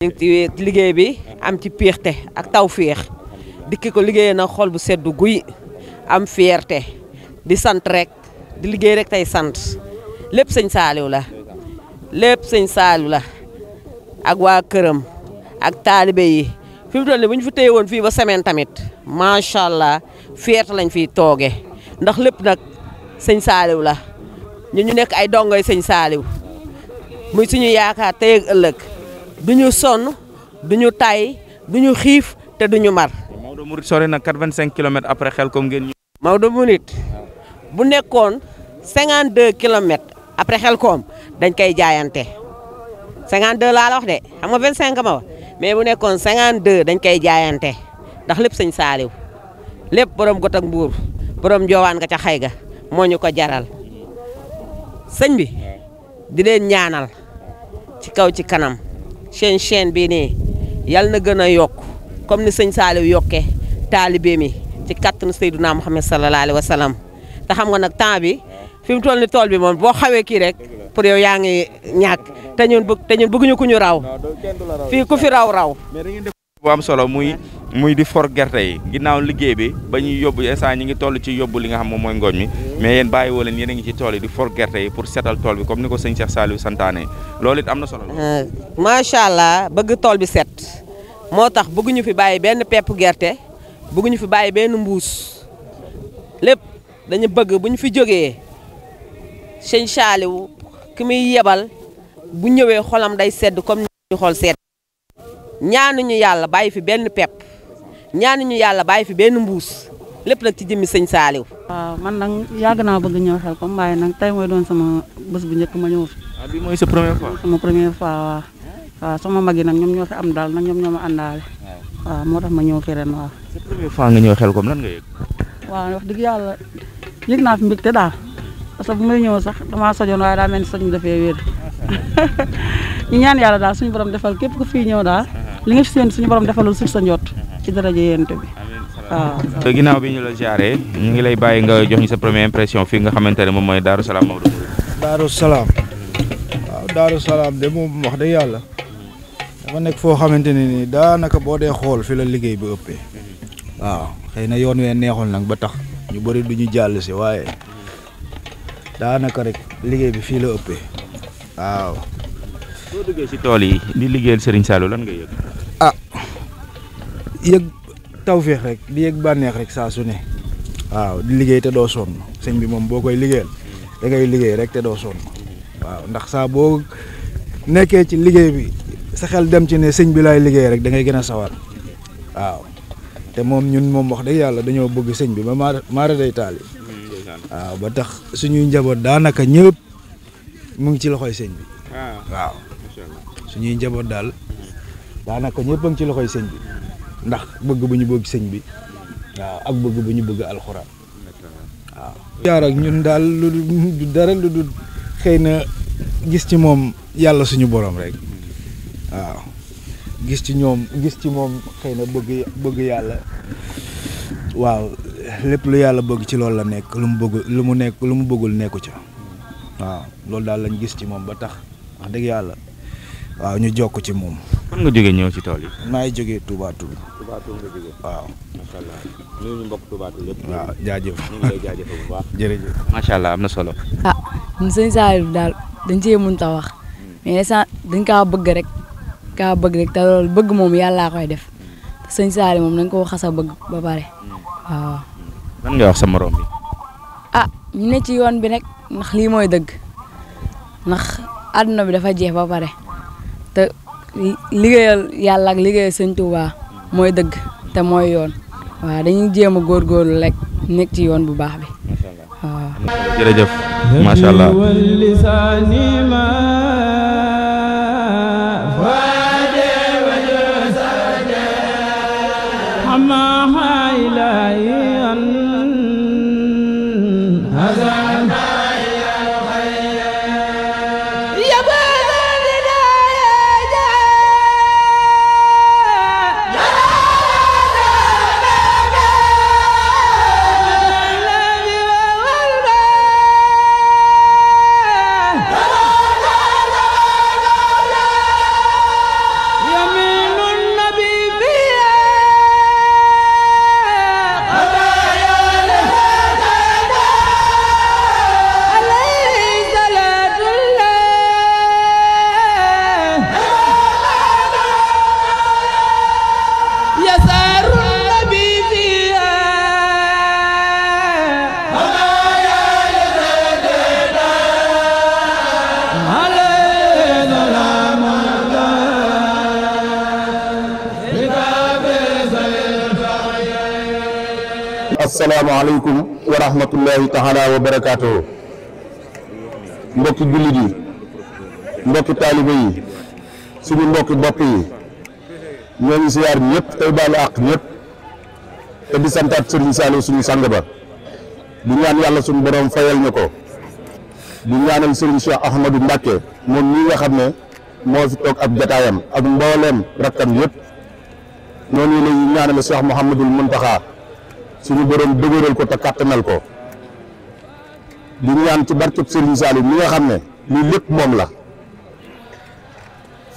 ngi ci liggéey bi am ci péexte ak tawféex dikki ko liggéeyee na xol bu seddu guy am fierté di sant rek di liggéey rek tey sant lépp sëñ Saliou la lépp sëñ Saliou la ak waa këram ak taalibe yi fi mu toll nii bu ñu fi téye woon fii ba semaine tamit macha allah fierté lañ fiy tooge ndax lépp nag sëñ Saliou la ñu nekk ay dongoy sëñ Saliou muy suñu yaakaar tey ak ëllëg du ñu sonn du ñu tay du ñu xiif te du ñu mar. Maodo Mouride sori na 85 kilomètres après Xelkom ngeen. Maodo Mouride bu nekkoon 52 kilomètres après Xelkom dañ koy jaayante 52 laa la wax de xam nga 25 ma wax mais bu nekkoon 52 dañ koy jaayante ndax lépp sëñ Saliou lépp borom got ak mbuur borom njoowaan nga ca xay ga moo ñu ko jaral sëñ bi di leen ñaanal ci kaw ci kanam seen chaîne bii nii yal na gën a yokk comme ni sëñ Saliou yokkee taalibe mi ci kattanu Seydina Muhammad sallallahu alayhi wa sallam te xam nga nag temps bi fi mu toll ni tool bi moom boo xawee kii rek pour yow yaa ngi ñàkk te ñun bëgguñu ku ñu raw fii ku fi raw bu am solo muy di for gerte yi ginnaaw liggéey bi ba ñuy yóbbu instant ñi ngi toll ci yóbbu li nga xam moom mooy ngooñ mi mais yéen bàyyi woo leen yéen a ngi ci tool yi di for gerte yi pour setal tool bi comme ni ko sëñ Cheikh Saliou santaane loolu it am na solo. macha allah bëgg tool bi set moo tax bëgguñu fi bàyyi benn pepp gerte bëgguñu fi bàyyi benn mbuus lépp dañu bëgg bu ñu fi jógee sëñ Saliou ki muy yebal bu ñëwee xolam day sedd comme ni xol sedd ñaanuñu yàlla bàyyi fi benn pepp ñaanuñu yàlla bàyyi fi benn mbuus lépp nag ci jëmmi sëñ Saliou. waaw man nag yàgg naa bëgg ñëw Xelcom waaye nag tey mooy doon sama bés bu njëkk ma ñëw fi. ah bii mooy sa première fois. sama première fois waaw sama mag yi nag ñoom ñoo fi am daal nag ñoom ñoo ma àndaale. waaw moo tax ma ñëw fi ren waaw. sa première fois nga ñëw Xelcom lan nga yëg. waaw wax dëgg yàlla yëg naa fi mbégte daal parce que bu may ñëw sax damaa sojoon waaye daa mel ni soj mi dafee wér ñu ñaan yàlla daal suñu borom defal képp ku fii ñëw daal li nga fi seen suñu borom defalul suuf sa njot ci daraja yéente bi waaw. ginnaaw bi ñu la jaaree ñu ngi lay bàyyi nga jox ñu sa première impression fii nga xamante ne moom mooy Darou Salam Maodo. Darou Salam waaw Darou Salam de moom wax dëgg yàlla dafa nekk foo xamante ne nii daanaka boo dee xool fi la liggéey bi ëppee waaw xëy na yoon wee neexul nag ba tax ñu bëri du ñu jàll si waaye daanaka rek liggéey bi fii la ëppee waaw. soo duggee si tool yi di liggéeyal Serigne Saliou lan nga yëg. ah yëg tawféex rek di yëg bànneex rek saa su ne waaw di liggéey te doo sonn sëñ bi moom boo koy liggéeyal da ngay liggéey rek te doo sonn waaw ndax saa boo nekkee ci liggéey bi sa xel dem ci ne sëñ bi laay liggéey rek da ngay gën a sawar waaw te moom ñun moom wax dëgg yàlla dañoo bëgg sëñ bi ba maara day taal yi waaw ba tax suñuy njaboot daanaka ñëpp mu ngi ci loxoy sëñ bi waaw suñuy njaboot daal daanaka ñëpp a ngi ci loxoy sëñ bi ndax bëgg bu ñu bëgg sëñ bi waaw ak bëgg bu ñu bëgg alxuraan waaw. jaar ak ñun daal lu du dara lu dul xëy na gis ci moom yàlla suñu borom rek waaw gis ci moom xëy na bëgg yàlla waaw lépp lu yàlla bëgg ci loolu la nekk lu mu bëggul nekku ca waaw loolu daal lañ gis ci moom ba tax wax dëgg yàlla waaw ñu jokk ci moom. fan nga jógee ñëw ci tool yi. maa ngi jógee Touba Toul. Touba Toul nga jógee. waaw macha allah ñu mbokk Touba Toul yëpp. waaw jaajëf ñu ngi lay jaajëfal bu baax. jërëjëf. macha allah am na solo. ah ñun sëñ Saliou daal dañ cee mënut a wax mais dañ kaa bëgg rek te loolu bëgg moom yàllaa koy def te sëñ Saliou moom dañ koo xas a bëgg ba pare waaw. lan ngay wax sa morom bi. ah ñu ne ci yoon bi rek ndax lii mooy dëgg ndax àdduna bi dafa jeex ba pare te liggéeyal yàlla ak liggéeyal sëñ Touba mooy dëgg te mooy yoon waaw dañuy jéem a góorgóorlu rek nekk ci yoon bu baax bi waaw. jërëjëf macha allah. asalaamaaleykum wa rahmatullahi taala wa barakaatuhu mbokki jullit yi mbokki taalibe yi suñu mbokki bopp yi ñoo ngi siyaar ñëpp tey baalu àq ñëpp te di santaat Serigne Saliou suñu sang ba di ñaan yàlla suñu borom fayal ñu ko di ñaanal Serigne Cheikh Ahmadou Mbacké moom ñi nga xam ne moo fi toog ab jataayam ak mbooleem rakkam yëpp noonu la ñuy ñaanal Cheikh Mouhamadoul Mountakha suñu borom dëgëral ko te kàttanal ko di ñaan ci barkeb Serigne Saliou mi nga xam ne lii lépp moom la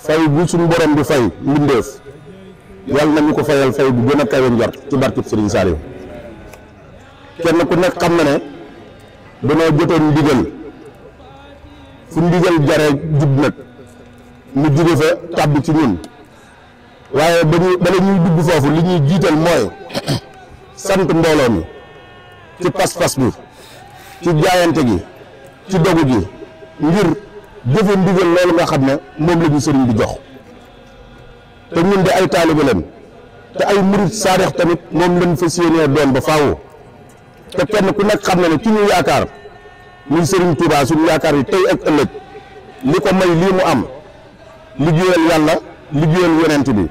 fay bu suñu borom di fay mbindeef yàlla nañu ko fayal fay bu gën a kawe njort ci barkeb Serigne Saliou kenn ku nekk xam na ne danoo jotoon ndigal fu ndigal jaree jub nag mu jóge fa tàbbi ci ñun waaye bala ñuy dugg foofu li ñuy jiital mooy sant mbooloo mi ci pas-pas bi ci jaayante gi ci dogu gi ngir jëfe ndigal loolu nga xam ne moom la ñu sëriñ bi jox te ñun de ay taalibe lañ te ay murit saadix tamit moom lañ fas yéenee doon ba faaw te kenn ku nekk xam na ne ci ñu yaakaar muy sëriñ Touba suñu yaakaar yi tey ak ëllëg li ko may lii mu am liggéeyal yàlla liggéeyal yonent bi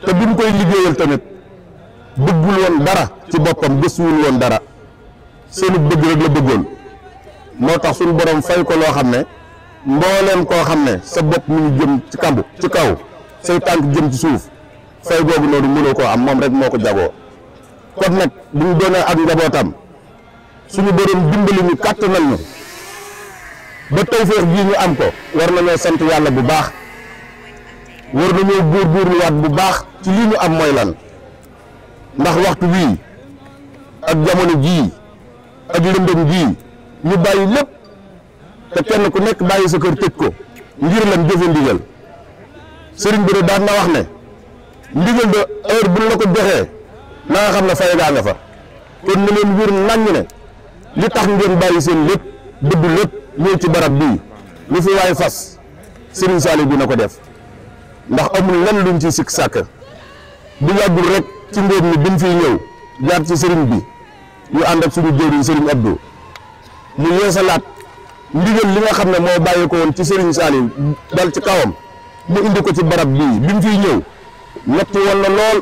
te bi mu koy liggéeyal tamit bëggul woon dara ci boppam gëstuwul woon dara seenu bëgg rek la bëggoon moo tax suñu borom fay ko loo xam ne mbooleem koo xam ne sa bopp mu ngi jëm ci kambu ci kaw say tànk jëm ci suuf fay googu noonu mënoo koo am moom rek moo ko jagoo kon nag bu ñu doonee ak njabootam suñu borom dimbali ñu kàttanal ñu ba tawfeex bii ñu am ko war nañoo sant yàlla bu baax war nañoo góorgóorluwaat bu baax ci lii ñu am mooy lan ndax waxtu wii ak jamono jii ak lëndëm jii ñu bàyyi lépp te kenn ku nekk bàyyi sa kër tëj ko ngir lan jëfe ndigal sëriñ bi de daan na wax ne ndigal de heure bu la ko joxee na nga xam ne fay gaa nga fa kon na leen wér naññ ne li tax ngeen bàyyi seen lépp dëdd lépp ñëw ci barab bii lu fi waay fas sëriñ Saliou dina ko def ndax amul lenn luñ ci sikk sàkk bu yàggul rek ci ngóob mi biñ fiy ñëw jaar ci sëriñ bi ñu ànd ak suñu jëwriñ sëriñ Abdou mu yeesalaat ndigal li nga xam ne moo bàyyi ko woon ci sëriñ Saliou dal ci kawam mu indi ko ci barab bii biñ fiy ñëw ñetti woon na lool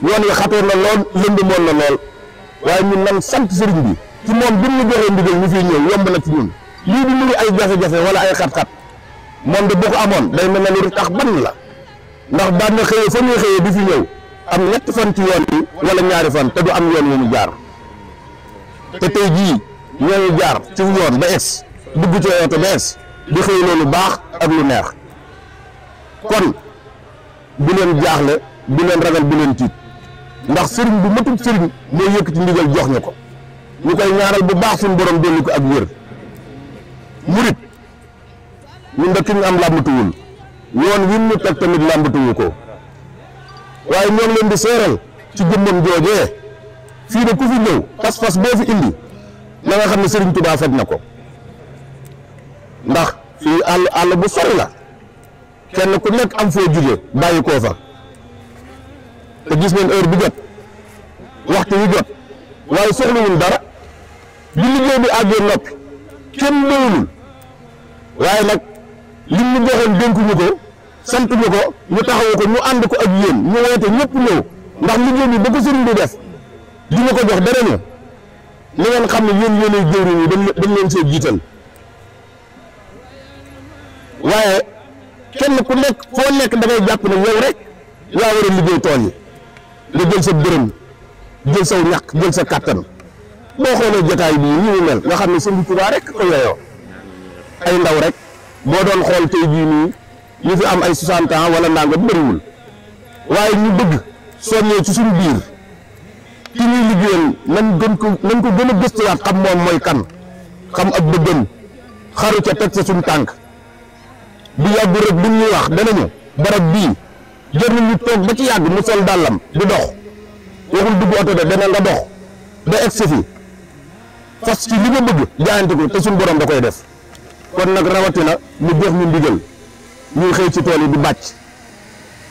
yoon yi xatoon na lool lëndëmoon na lool waaye ñun nan sant sëriñ bi ci moom bi ñu joxee ndigal ñu fiy ñëw yomb na ci ñun lii di muy ay jafe-jafe wala ay xat-xat moom de bu ko amoon day mel ne lu tax ban la ndax daan na xëyee fa ñuy xëyee di fi ñëw am ñetti fan ci yoon yi wala ñaari fan te du am yoon yu ñu jaar te tey jii ñooñu jaar ci yoon ba es dugg ci oto ba es di xëy loolu baax ak lu neex kon bu leen jaaxle bu leen ragal bu leen tiit ndax sëriñ bu matub sëriñ moo yëkkati ndigal jox ñu ko ñu koy ñaaral bu baax suñu borom dolli ko ak wér murit ñun de ki ñu am làmbatuwul yoon wi ñu teg tamit làmbatuwu ko waaye ñoo ngi leen di seeral ci jëmmam joojee fii de ku fi ñëw pas-pas boo fi indi na nga xam ne Serigne Touba faj na ko ndax fii àll bu sori la kenn ku nekk am foo jóge bàyyi koo fa te gis ngeen heure bi jot waxtu wi jot waaye soxlawul dara bi liggéey bi àggee noppi kenn doyulul waaye nag lim ñu joxoon dénkuñu ko sant ñu ko ñu taxawu ko ñu ànd ko ak yéen ñu woote ñëpp ñëw ndax liggéey bi ba ko sëriñ bi def di ñu ko jox dara ñu li ngeen xam ne yéen yéenay jëwriñ yi dañ leen see jiital waaye kenn ku nekk foo nekk da ngay jàpp ne yow rek yaa war a liggéey tool yi nga jël sa dërëm jël saw ñàkk jël sa kàttan boo xoolee jotaay bii ni mu mel nga xam ne Sëriñ Tuubaa rek ko yeyoo ay ndaw rek boo doon xool tey jii nii ñu fi am ay 60 ans wala nanga bëriwul waaye ñu bëgg soññee ci suñu biir ki ñuy liggéeyal nañ ko gën a gëstuwaat xam moom mooy kan xam ak bëggam xaru ca teg sa suñu tànk bu yàggu rek bu ñuy wax danañu barab bii jër nañu toog ba ci yàgg mu sol dàllam di dox waxul dugg oto de dana nga dox ba egsi fi fas ci li nga bëgg jaayante ko te suñu borom da koy def kon nag rawatina mu jox ñu ndigal ñuy xëy ci tool yi di bàcc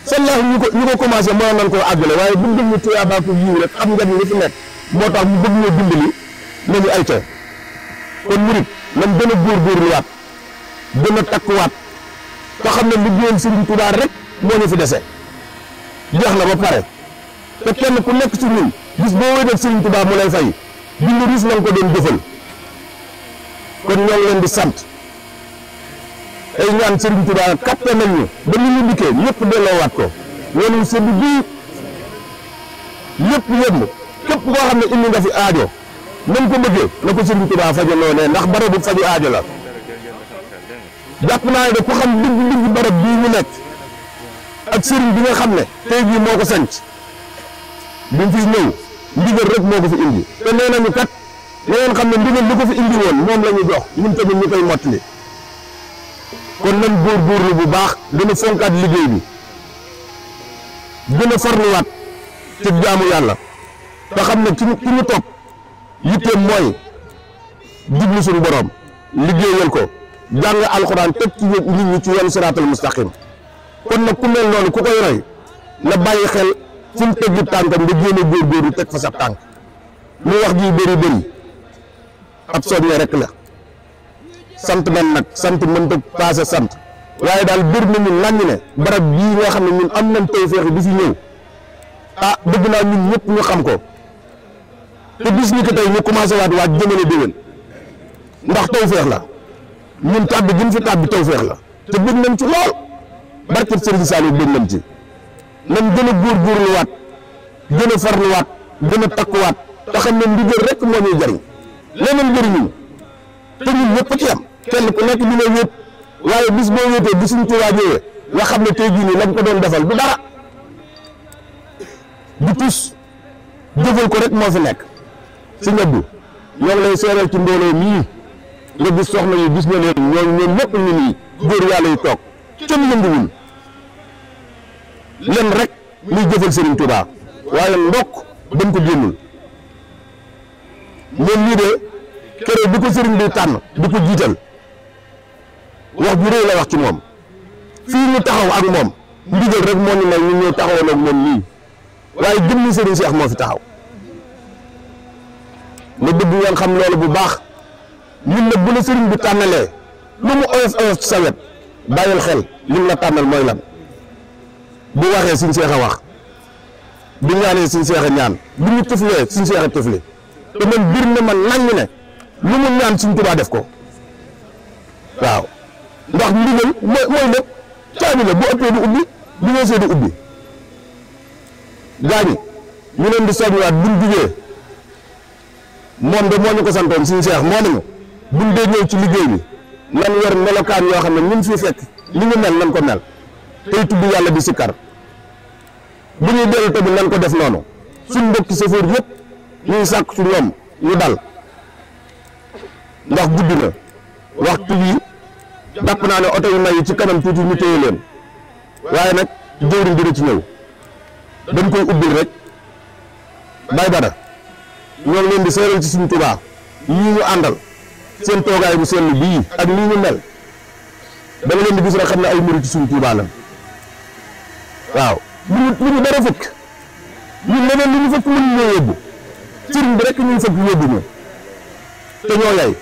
sallaahu ñu ko commencé moo nañ koo àggale waaye bu ñu tuyaabaa ko yiw rek xam nga ni li fi nekk moo tax mu bëgg ñoo dimbali nañu ay ca kon murit nañ gën a góorgóorluwaat gën a takkuwaat te xam ne liggéeyal Sëriñ Tuubaa rek moo ñu fi dese jeex na ba pare te kenn ku nekk ci ñun bis boo wéy def Sëriñ Tuubaa mu lay fay bind ruus nañ ko doon jëfal kon ñoo ngi leen di sant ay ñaan Sëriñ Tuubaa kattan nañ ñu ba ni ñu dikkee ñëpp delloowaat ko loolu sedd bii lépp yëpp képp koo xam ne indi nga fi aajo nañ ko bëggee na ko Sëriñ Tuubaa fajaloo ne ndax barabu faju aajo la jàpp naa ne de ku xam digg barab bii ñu nekk ak sëriñ bi nga xam ne tey jii moo ko sanc bi mu fiy ñëw ndigal rek moo ko fi indi te nee nañu kat na ngeen xam ne ndigal li ko fi indi woon moom la ñu jox ñun tamit ñu koy mottali kon nañ góorgóorlu bu baax gën a fonkaat liggéey bi gën a farluwaat ci jaamu yàlla te xam ne ki ñu topp yitteem mooy jublu suñu borom liggéeyal ko jàng alxuraan teg ci nit ñi ci yoonu siraatal mustaqim kon nag ku mel noonu ku koy roy na bàyyi xel fu mu teggi tànkam nga jéem a góorgóorlu teg fa sa tànk lu wax ji bëri ab soññee rek la sant nan nag sant mënta paase sant waaye daal bir nañu naññ ne barab bii nga xam ne ñun am nañ tawfeex di fi ñëw ah bëgg naa ñun ñëpp ñu xam ko te bis ni ko tey ñu commencé waat jëmale déwén ndax tawfeex la ñun tàbbi gi ñu fi tàbbi tawfeex la te bëgg nañ ci lool barkeb Serigne Saliou bëgg nañ ci nañ gën a góorgóorluwaat gën a farluwaat gën a takkuwaat te xam ne ndigal rek moo ñuy jariñ leneen jëriñu te ñun ñëpp ci am kenn ku nekk dina wéet waaye bis boo wéetee bi suñ Tuubaa ñëwee nga xam ne tey jii nii lañ ko doon defal du dara du tus jëfal ko rek moo fi nekk si ñëbbu ñoo ngi lay seeral ci mbooloo mii nga gis soxna yi gis nga leen ñoom ñëpp ñu nii góor yàlla yi toog kenn yënguwul len rek muy jëfal Serigne Touba waaye ndokk dañ ko génnul moom lii de keroog bi ko Serigne bi tànn di ko jiital wax ju rëy la wax ci moom fii ñu taxaw ak moom ndigal rek moo ñu may ñu ñëw taxawoon ak moom nii waaye jëmmi Serigne Cheikh moo fi taxaw ma bëgg ngeen xam loolu bu baax ñun nag bu la Serigne bi tànnalee lu mu oyof ci sa wet bàyyil xel lim la tànnal mooy lan bu waxee Serigne Cheikh a wax bu ñaanee Serigne Cheikh a ñaan bu ñu tëflee Serigne Cheikh a tëfli te man bir na man naññ ne lu mu ñaan Serigne Touba def ko waaw ndax ndigal mooy lépp caabi la bu ëppee du ubbi bu weesee du ubbi gaañi ñu leen di soññiwaat buñ jugee moom de moo ñu ko santoon Serigne Cheikh moo nañu buñ dee ñëw ci liggéey bi nan yor melokaan yoo xam ne ñun fii fekk li ñu mel nan ko mel tey tudd yàlla di sikkar bu ñuy dellu tamit nan ko def noonu suñ mbokki chauffeur yëpp ñuy sàkk ci ñoom ñu dal ndax guddi na waxtu bi jàpp naa ne oto yu may yi ci kanam tuuti ñu téye leen waaye nag jëwriñ dina ci ñëw dañ koy ubbil rek bay dara ñoo ngi leen di seeral ci suñu Tuubaa ñii ñu àndal seen toogaay bu sell bii ak nii ñu mel da nga leen di gis rek xam ne ay murit ci suñu Tuubaa la waaw lu ñu dara fëkk ñun leneen lu ñu fëkk mënuñ ñoo yóbbu sëriñ bi rek ñu fëkk yóbbu ñu te ñoo yay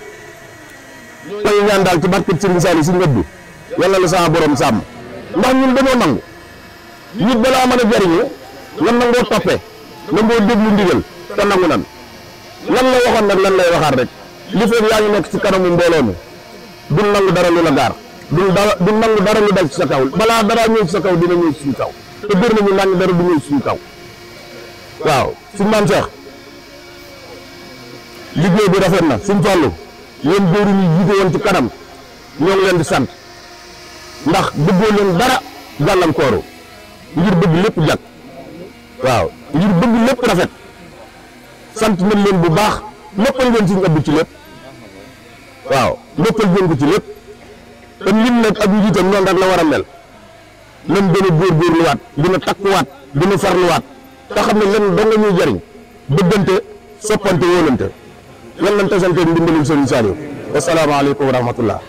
ñooy ñaan daal ci barkeb Serigne Saliou si ngëddu yàlla la sama borom sàmm ndax ñun dañoo nangu nit balaa mën a jariñu lan nangoo toppee nangoo déglu ndigal te nangu nan lan la waxoon nag lan lay waxaat rek li fekk yaa ngi nekk ci kanamu mbooloo mi du nangu dara lu la gaar du nangu dara lu dal ci sa kaw balaa dara ñëw ci sa kaw dina ñëw ci suñu kaw te bëri nañu naan dara du ñëw ci suñu kaw waaw suñu maam Cheikh liggéey bi rafet na suñu tollu yéen góor ñi jiite woon ci kanam ñoo ngi leen di sant ndax bëggoo leen dara gàllankooru ngir bëgg lépp jag waaw ngir bëgg lépp rafet sant nañ leen bu baax noppal ngeen suñu ëbb ci lépp waaw noppal ngeen ko ci lépp te lim nag ak njiitam noonu rek la war a mel nan gën a góorgóorluwaat gën a takkuwaat gën a farluwaat te xam ne len da nga ñuy jariñ bëggante soppante wóolante yal nañ tasante ndimbalul Serigne Saliou asalaamaaleykum wa rahmatullah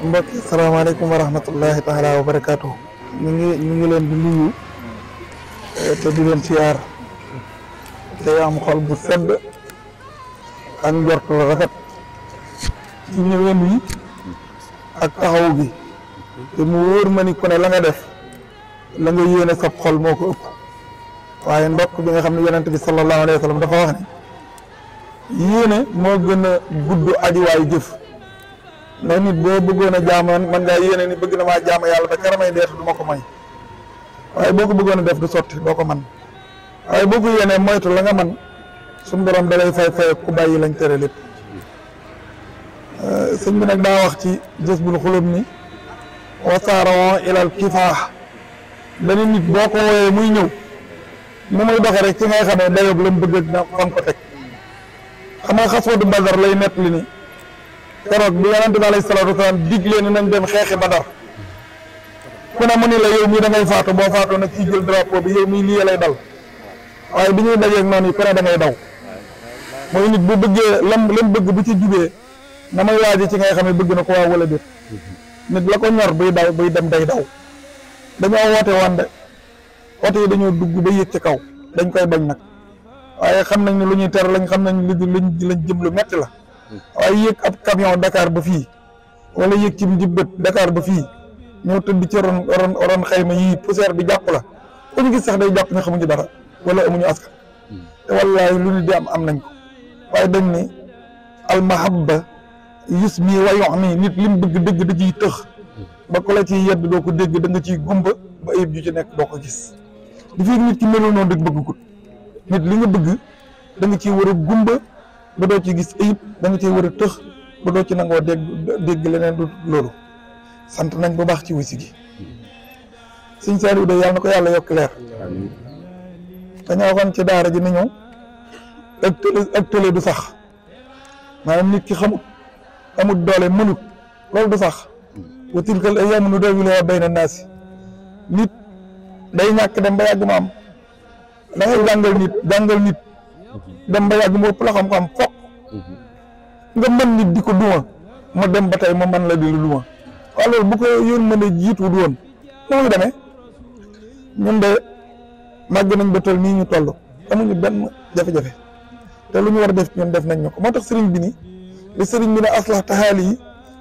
mbokk asalaamaaleykum wa rahmatullahi taala wa barakaatu ñu ngi leen di nuyu te di leen siyaar te am xol bu sedd ak njort la rafet ci ñëween wi ak taxaw gi te mu wóor ma ni ku ne la nga def la nga yéene sab xol moo ko ëpp waaye ndokk bi nga xam ne yonent bi sallallahu alayhi wa sallam dafa wax ne yéene moo gën a gudd ajuwaayu jëf ndax nit boo bëggoon a jaama man ngaa yéene ni bëgg na maa jaama yàlla ba karamay deetu du ma ko may waaye boo ko bëggoon a def du sotti doo ko man waaye boo ko yéenee moytu la nga man suñu borom da lay fay ku bàyyi lañ tere lépp sëñ bi nag daa wax ci Jazbul Xulub ni wasaaroo ilal kifaax dañu nit boo ko wooyee muy ñëw mu muy doxee rek ci ngay xamee dayob la mu bëgg ak na fam ko teg xam nga xaswatu Badar lay nett li ni keroog bi yonente bi alayhi salaatu wasalaam digle ni nañ dem xeexi Badar ku ne mu ni la yow mii da ngay faatu boo faatoo nag kii jël drapeau bi yow mii lii lay dal waaye bi ñuy dajeeg noonu yi ku ne da ngay daw mooy nit bu bëggee lam bëgg bu ci jubee na may waaji ci ngay xam ne bëgg na ko waaw wala déet nit la ko ñor buy daw buy dem day daw dañoo woote wande oto yi dañoo dugg ba yéeg ci kaw dañ koy bañ nag waaye xam nañ ne lu ñuy ter lañ xam nañ lañ jëm lu metti la waaye yéeg ab camion Dakar ba fii wala yéeg ci njibbët Dakar ba fii ñoo tëdd ci ron xayma yii poussière bi jàpp la ku ñu gis sax day jàpp ne xamuñu dara wala amuñu askan te wallaahi lu nit di am nañ ko waaye dañ ni almahabba yusmi wa yu'mi nit lim bëgg dëgg da ciy tëx ba ku la ciy yedd doo ko dégg da nga ciy gumba ba ayib ju ci nekk doo ko gis di fii nit ki melul noonu rek bëgg ko nit li nga bëgg da nga ciy war a gumba ba doo ci gis ayib da nga ciy war a tëx ba doo ci nangoo dégg leneen du loolu sant nañ bu baax ci wisi gi sëñ Saliou de yàlla na ko yàlla yokk leer dañoo waxoon ci daara ji ni ñëw ak tële du sax maanaam nit ki xamut amut doole mënut loolu du sax wa tilkal ayyaamu nudaawiluhaa bayna naasi nit day ñàkk dem ba yàgg ma am da ngay jàngal nit dem ba yàgg mu ëpp la xam-xam fokk nga mën nit di ko duma mu dem ba tey mu mën la di lu duma waaw loolu bu ko yoon mën a jiitu woon nu muy demee ñun de màgg nañ ba toll nii ñu toll amuñu benn jafe-jafe te lu ñu war a def ñun def nañ ñu ko moo tax sëriñ bi ni li sëriñ bi ne aslah taxaali yi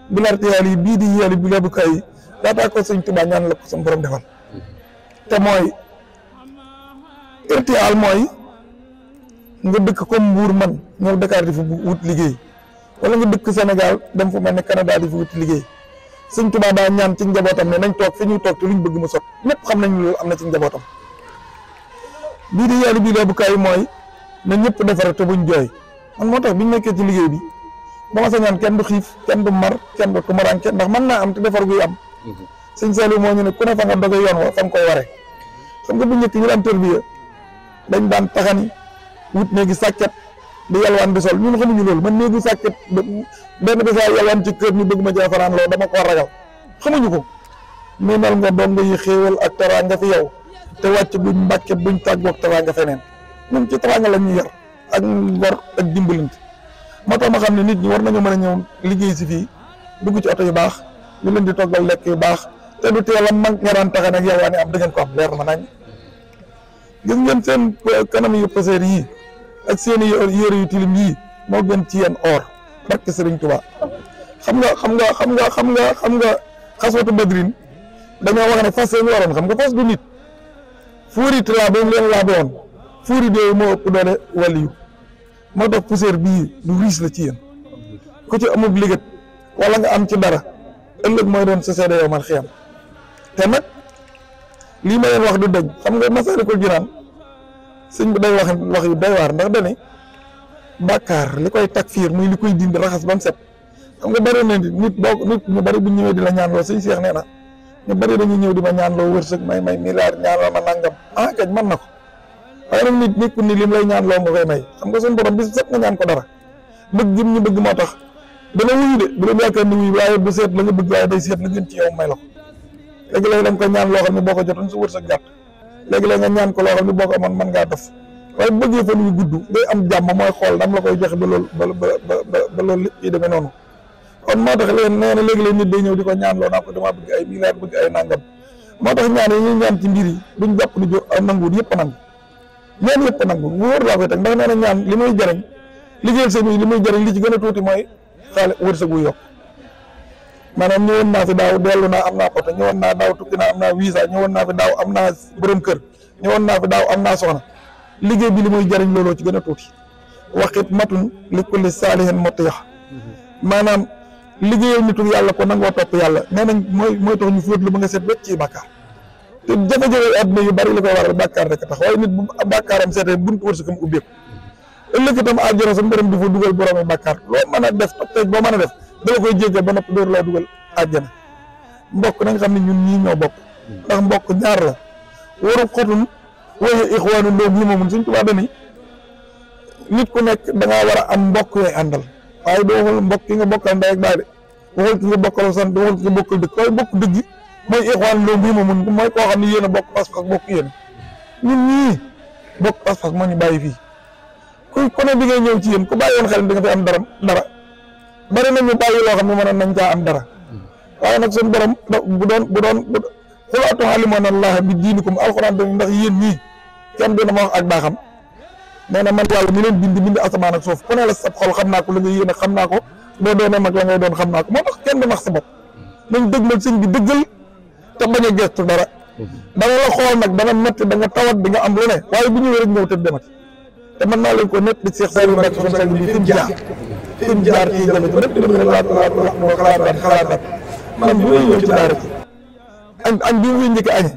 bilartiyaal yi bii di yéeli bi lebukaay yi laataa ko sëñ Tuubaa ñaan la ko suñu borom defal te mooy irtiyaal mooy nga dëkk comme Mbuur man ñëw Dakar di fi wut liggéey wala nga dëkk Sénégal dem fu mel ne Canada di fi wut liggéey sëñ Tuubaa daa ñaan ci njabootam ne nañ toog fi ñuy toog te luñ bëgg mu sot ñëpp xam nañ loolu am na ci njabootam bii di yéeli bi lebukaay yi mooy na ñëpp defar te buñ jooy man moo tax biñ nekkee ci liggéey bi ba ma sañoon kenn du xiif kenn du mar kenn du tumuraanke ndax mën naa am te defar guy am sëñ Saliou moo ñu ne ku ne fa nga doge yoon wa fa nga koy waree xam nga bu njëkk ñu daan tërbiya dañ daan taxani wut néegi sàkket di yalwaan di sol ñun xamuñu loolu man néegi sàkket benn bi saa yalwaan ci kër ñu bëgg ma cee fanaan loolu dama ko ragal xamuñu ko mais nal nga doom nga yi xéewal ak teraanga fi yow te wàcc buñ mbàkke buñ tàggoog teraanga feneen ñun ci teraanga la ñuy yar ak ngor ak dimbalante moo tax ma xam ne nit ñi war nañu mën a ñëw liggéey si fii dugg ci oto yu baax ñu leen di toggal lekk yu baax te du teel a mag nga daan taxan ak yow am da ngeen ko am leer ma nañ gis ngeen seen kanam yu pëseer yii ak seen yére yu tilim yii moo gën ci yéen or barke Sëriñ Tuubaa xam nga xaswatu badrin dañoo wax ne fas ñu waroon xam nga fas du nit fuurit laa ba leen laa doon fuurit yooyu moo ëpp doole wàlliyu moo tax poussière bii lu riis la ci yéen ku ci amul liggéey wala nga am ci dara ëllëg mooy doon sa seede yow man xiyam te nag lii ma leen wax du dëgg xam nga Masaalikul Jinaan sëñ bi day wax yu doy waar ndax dane bàkkaar li koy takfiir muy li koy dindi raxas ba mu set xam nga bari na nit ñu bari bu ñëwee di la ñaanloo sëñ Cheikh nee na ñu bari dañuy ñëw di ma ñaanloo wërsëg may milliard ñaanloo ma nangam kañ mën na ko waaye nag nit nekkul ni lim lay ñaanloo nga koy may xam nga suñu borom bis set nga ñaan ko dara bëgg gi ñu bëgg moo tax dana wuyu de bu leen yaakaar ni wuyu waaye bu seet la nga bëgg waaye day seet la gën ci yow may la ko léegi-léegi da nga koy ñaan loo xam ne boo ko jotoon sa wërsëg gàtt léegi-léegi nga ñaan ko loo xam ne boo ko amoon mën ngaa def waaye bu bëggee fan yu gudd day am jàmm mooy xool dam la koy joxe ba loolu ba loolu lépp yi demee noonu kon moo tax leen nee na léegi-léegi nit day ñëw di ko ñaan loo naa ko damaa bëgg ay milliards bëgg ay nangam moo tax ñaan yi ñuy ñaan ci mbir yi duñ jàpp ni nanguwut yëpp a nangu ñaan yëpp a nangu wóor laa koy teg ndax nee na ñaan li muy jëriñ liggéeyal seen li muy jëriñ li ci gën a tuuti mooy xaale wërsëg wu yokk maanaam ñëwoon naa fi daaw dellu naa am naa oto ñëwoon naa daaw tukki naa am naa visa ñëwoon naa fi daaw am naa borom kër ñëwoon naa fi daaw am naa soxna liggéey bi li muy jëriñ looloo ci gën a tuuti waxit matun li kulli saalihin mutiya maanaam liggéeyal nitu yàlla ko nangoo topp yàlla nee nañ mooy tax ñu fóot lu ba nga seet wecc ci bàkkaar te jafe-jafe àdduna yu bari li koy waral bàkkaar rek tax waaye nit bu bàkkaaram seetee buntu wërsëgam ubbeeku ëllëg itam àjjana sa borom di fa dugal boroomi bàkkaar loo mën a def toj boo mën a def dala koy jéggal ba noppi door laa dugal àjjana mbokk nañ xam ne ñun ñii ñoo bokk ndax mbokk ñaar la waru xotun waye ixwaanu ndóom yi moomun Sëñ Tuubaa dani nit ku nekk da ngaa war a am mbokk yooyu àndal waaye doo waxul mbokk ki nga bokkal ndey ak baay de waxul ki nga bokkal sant waxul ki nga bokkal dëkk waaye bokk dëgg mooy ixwaan ndóom yi moomun mooy koo xam ne yéen a bokk pas-pas bokk yéen ñun ñii bokk pas-pas moo ñu bàyyi fii ku ne bi ngay ñëw ci yéen ku bàyyi woon xel di nga fi am dara bari nañu bàyyi loo xam ne mënoon nañ caa am dara waaye nag suñu borom bu doon xul atu'allimuuna Allaaha bi diinikum alxuraan dañu ndax yéen ñii kenn dina ma wax ak baaxam nee na man yàlla mi leen bind asamaan ak suuf ku ne la sab xol xam naa ko la nga yéene xam naa ko boo doonee mag la ngay doon xam naa ko moo tax kenn du nax sa bopp nañ dëgmal sëñ bi dëggal te bañ a gestu dara danga la xool nag dana métti da nga tawat di nga am lu ne waaye bu ñëwee rek ñëw te demati te mën naa leen ko net di Cheikh Saliou Mbacké suñu sang bi fi mu jaar ci jafe lépp dama ne xalaat man bu may ñëw ci daara ci añ bi muy njëkk añe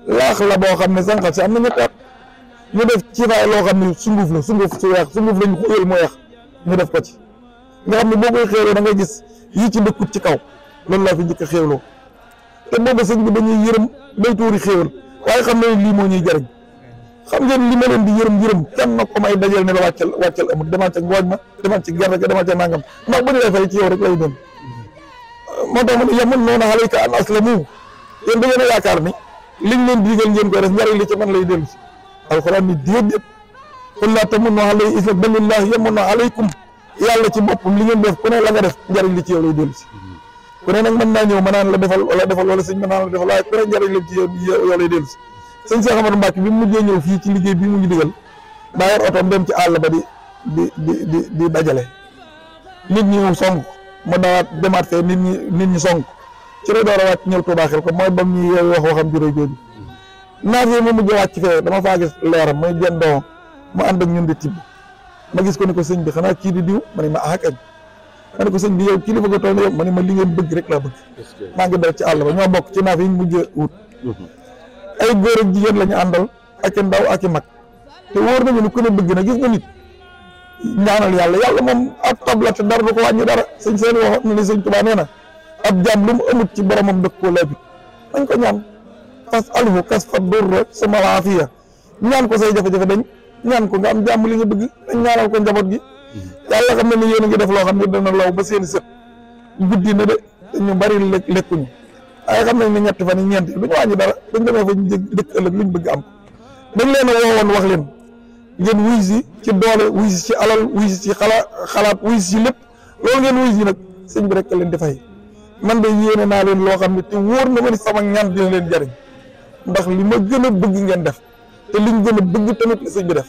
laax la boo xam ne sànqal si am na ñetti at ñu def ci faay loo xam ne sunguf la sunguf su weex sunguf lañ xuyal mu weex ñu def ko ci nga xam ne boo koy xéewloo da ngay gis yi ci dëkkut ci kaw loolu laa fi njëkk a xéewloo te booba sëñ bi dañuy yërëm day tuuri xéewal waaye xam ne lii moo ñuy jariñ xam ngeen li ma leen di yërëm kenn na ko may dajal ne la wàccal amul demal ca ngooñ ma demal ci gerte ga demal ca nangam ndax bu ñu lay fay ci yow rek lay doon moo tax mu ne yamunnuuna alayka an aslamu yéen da ngeen a yaakaar ni liñ leen digal ngeen koy def njariñ li ci man lay dellu si alxuraan ni déedéet qul laa tamunnu alayya islam balillaahi yamunnu alaykum yàlla ci boppam li ngeen def ku ne la nga def njariñ li ci yow lay dellu si ku ne nag mën naa ñëw ma naan la defal wala sëñ ma naan la defal waaye ku ne njariñ li ci yow lay dellu si sëñ Cheikh Amadou Mbacké bi mu mujjee ñëw fii ci liggéey bi mu ñu digal daa yor otoom dem ci àll ba di dajale nit ñi ñëw song mu dawaat demaat fee nit ñi song ci la door a wàcc ñëw Touba xel ko mooy bam ñuy yeewu wax waxam juré jooju naaf yi mu mujjee wàcc fee dama faa gis leeram muy jenn doomam mu ànd ak ñun di tibb ma gis ko ni ko sëñ bi xanaa kii di diw ma ne ma kañ ma ne ko sëñ bi yow kilifa nga toll yow ma ne ma li ngeen bëgg rek laa bëgg maa ngi dal ci àll ba ñoo bokk ci naaf yi ñu mujjee wut ay góor ak jigéen la ñu àndal ak i ndaw ak i mag te wóor nañu ni ku ne bëgg na gis nga nit ñaanal yàlla moom ab tabla te dara du ko wàññi dara sëñ seen waxoon na ni sëñ Tuubaa nee na ab jaam lu mu amut ci boromam dëkk koo laabit dañ ko ñaan fas alhu kas fa durra sama laafiya ñaan ko say jafe-jafe dañ ñaan ko nga am jàmm li nga bëgg dañ ñaanal ko njaboot gi yàlla xam ne ni yéen a ngi def loo xam ne dana law ba seen sët guddi na de te ñu bari lekkuñu waaye xam nañ ne ñetti fan yi ñeent yi du ñu wàññi dara dañ demee fa dëkk ëllëg luñ bëgg am ko dañ leen a woowoon wax leen ngeen wuy si ci doole wuy si ci alal wuy si ci xalaat wuy si ci lépp loolu ngeen wuy si nag sëñ bi rek leen di fay man de yéene naa leen loo xam ne te wóor na ma ni sama ñaan dina leen jariñ ndax li ma gën a bëgg ngeen def te liñ gën a bëgg tamit li sëñ bi def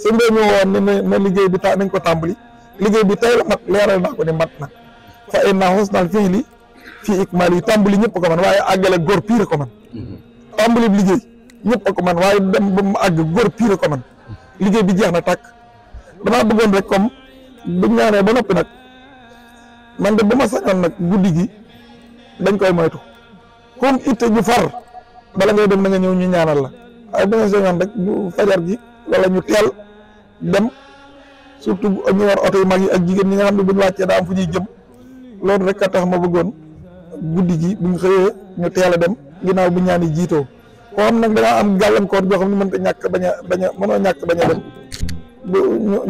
sëñ bi ñu woon ne na liggéey bi nañ ko tàmbali liggéey bi tey la mat leeral naa ko ne mat na fa inna husnal fi'li fii ikmaal yi tàmbali ñëpp ko man waaye àggale góor piire ko man tàmbali liggéey ñëpp ko man waaye dem ba mu àgg góor piire ko man liggéey bi jeex na tàkk damaa bëggoon rek comme buñ ñaanee ba noppi nag man de ba ma sañoon nag guddi gi dañ koy moytu comme itte ju far bala ngay dem na nga ñëw ñu ñaanal la waaye ba nga sañoon rek bu fajar gi wala ñu teel dem surtout ñu war oto yu mag yi ak jigéen ñi nga xam ne buñ wàccee daa am fu ñuy jëm loolu rek a tax ma bëggoon guddi gi buñ xëyee ñu teel a dem ginnaaw bu ñaan yi jiitoo koo xam nag dangaa am gàllankoor joo xam ne mënta ñàkk bañ a mënoo ñàkk bañ a dem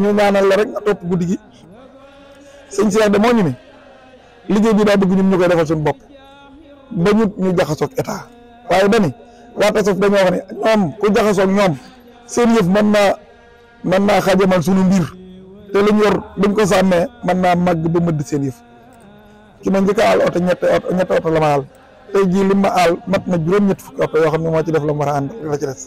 ñu ñaanal la rek nga topp guddi gi sëñ Cheikh de moo ñu ne liggéey bi daa bëgg ñun ñu koy defal suñu bopp ba ñu jaxasoog état waaye dani waa Tasawuf dañoo wax ne ñoom ku jaxasoog ñoom seen yëf mën naa xajamal suñu mbir te lu ñu yor buñ ko sàmmee mën naa màgg ba mëdd seen yëf ki ma njëkk a aal oto ñetti oto la ma aal tey jii li ma aal mat na juróom-ñetti fukki oto yoo xam ne moo ci def la mu war a ànd la ci des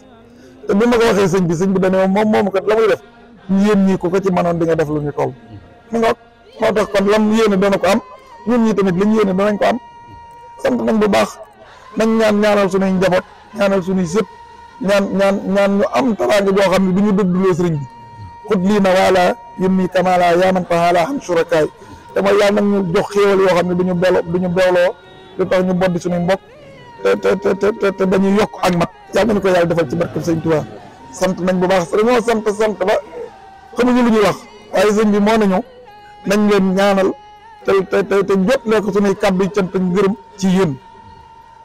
te bi ma ko waxee sëñ bi dane moom kat la muy def yéen ñii ku ko ci mënoon di nga def lu ñu toll mu nga moo tax kon lam yéene dana ko am ñun ñii tamit liñ yéene danañ ko am sant nañ bu baax nañ ñaanal suñuy njaboot ñaanal suñuy sët ñaan ñu am taraanga joo xam ne du ñu dëdduloo sëriñ bi xut lii na waala yén nii kamala yaaman taala xam surakaay te mooy yàlla nag ñu jox xéewal yoo xam ne duñu beewloo lu tax ñu boddi suñuy mbokk te dañuy yokk ak mat yàlla nañu ko yàlla defal ci barkeb sëñ Tuubaa sant nañ bu baax dañoo sant ba xamuñu lu ñuy wax waaye sëñ bi moo nañu nañ leen ñaanal te jot lee ko suñuy kàddu cant ak ngërëm ci yéen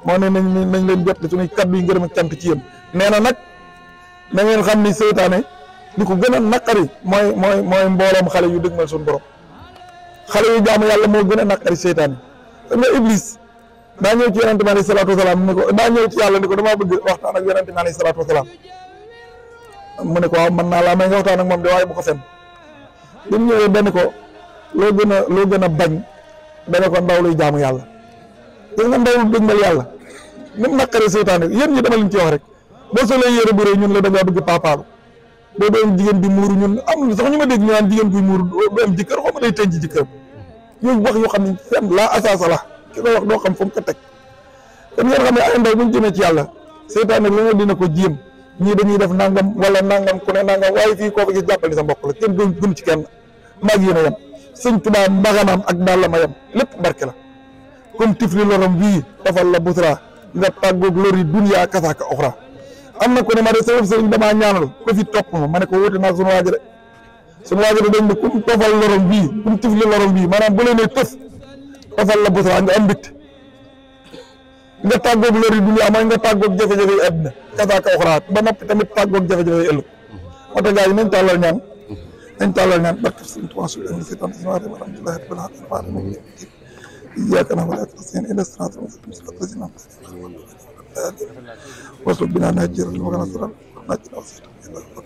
moo ne nañ leen jot suñuy kaddu yi ngërëm ak cant ci yéen. nee na nag na ngeen xam ni seytaane li ko gën a naqari mooy mbooloom xale yu dëgmal suñu borom xale yu jaamu yàlla moo gën a naqari seytaane. xam nga Iblis daa ñëw ci yonente bi alayhi salaatu wasalaam ni ko daa ñëw ci yàlla ni ko damaa bëgg waxtaan ak yonente bi alayhi salaatu wasalaam mu ne ko waaw mën naa laa may nga waxtaan ak moom de waaye bu ko fen bi mu ñëwee benn ko loo gën a bañ dana ko ndaw luy jaamu yàlla gis nga ndaw lu dëgmal yàlla ni mu naqaree seytaane yéen ñi dama leen ci wax rek boo solee yére bu rëy ñun la da ngaa bëgg paapaalu boo doon jigéen di muuru ñun am sax ñu ma dégg ñu naan jigéen buy muuru du am jëkkër xaw ma day tënc jëkkër yooyu wax yoo xam ne fenn laa asaasa la ki ko wax doo xam fu mu ko teg kon ngeen xam ne ay ndaw bu ñu jëmee ci yàlla seytaane lu nga dina ko jéem ñii dañuy def nangam wala nangam ku ne nangam waaye fii koo fa gis jàppale sa mbokk la kenn gën ci kenn maag yéen a yem sëñ Tuubaa mbaganaam ak daal la ma yem lépp barke la comme tifli lorom bii dafal la busra nga tàggoog lori dunya kasaaka oxra am na ku ne ma de sëriñ damaa ñaanal ko fi topp ma ne ko wóote naa suñu waajo de suñu waajo de dañ ne kum tofal lorom bii kum tifli lorom bii maanaam bu leen ne tëf tofal la busra nga am mbégte nga tàggoog lori dunya mooy nga tàggoog jafe-jafe yi àddina kasaaka oxra ba noppi tamit tàggoog jafe-jafe yi ëllëg moo tax gars yi nañ tàllal ñaan barke Sëriñ Tuubaa su leen si tan alhamdulillahi rabbil alamin iyyaka na'budu wa iyyaka nasta'in ihdinas siratal mustaqim siratal ladzina an'amta alayhim wasluq bina najjal wa nasral najjal wa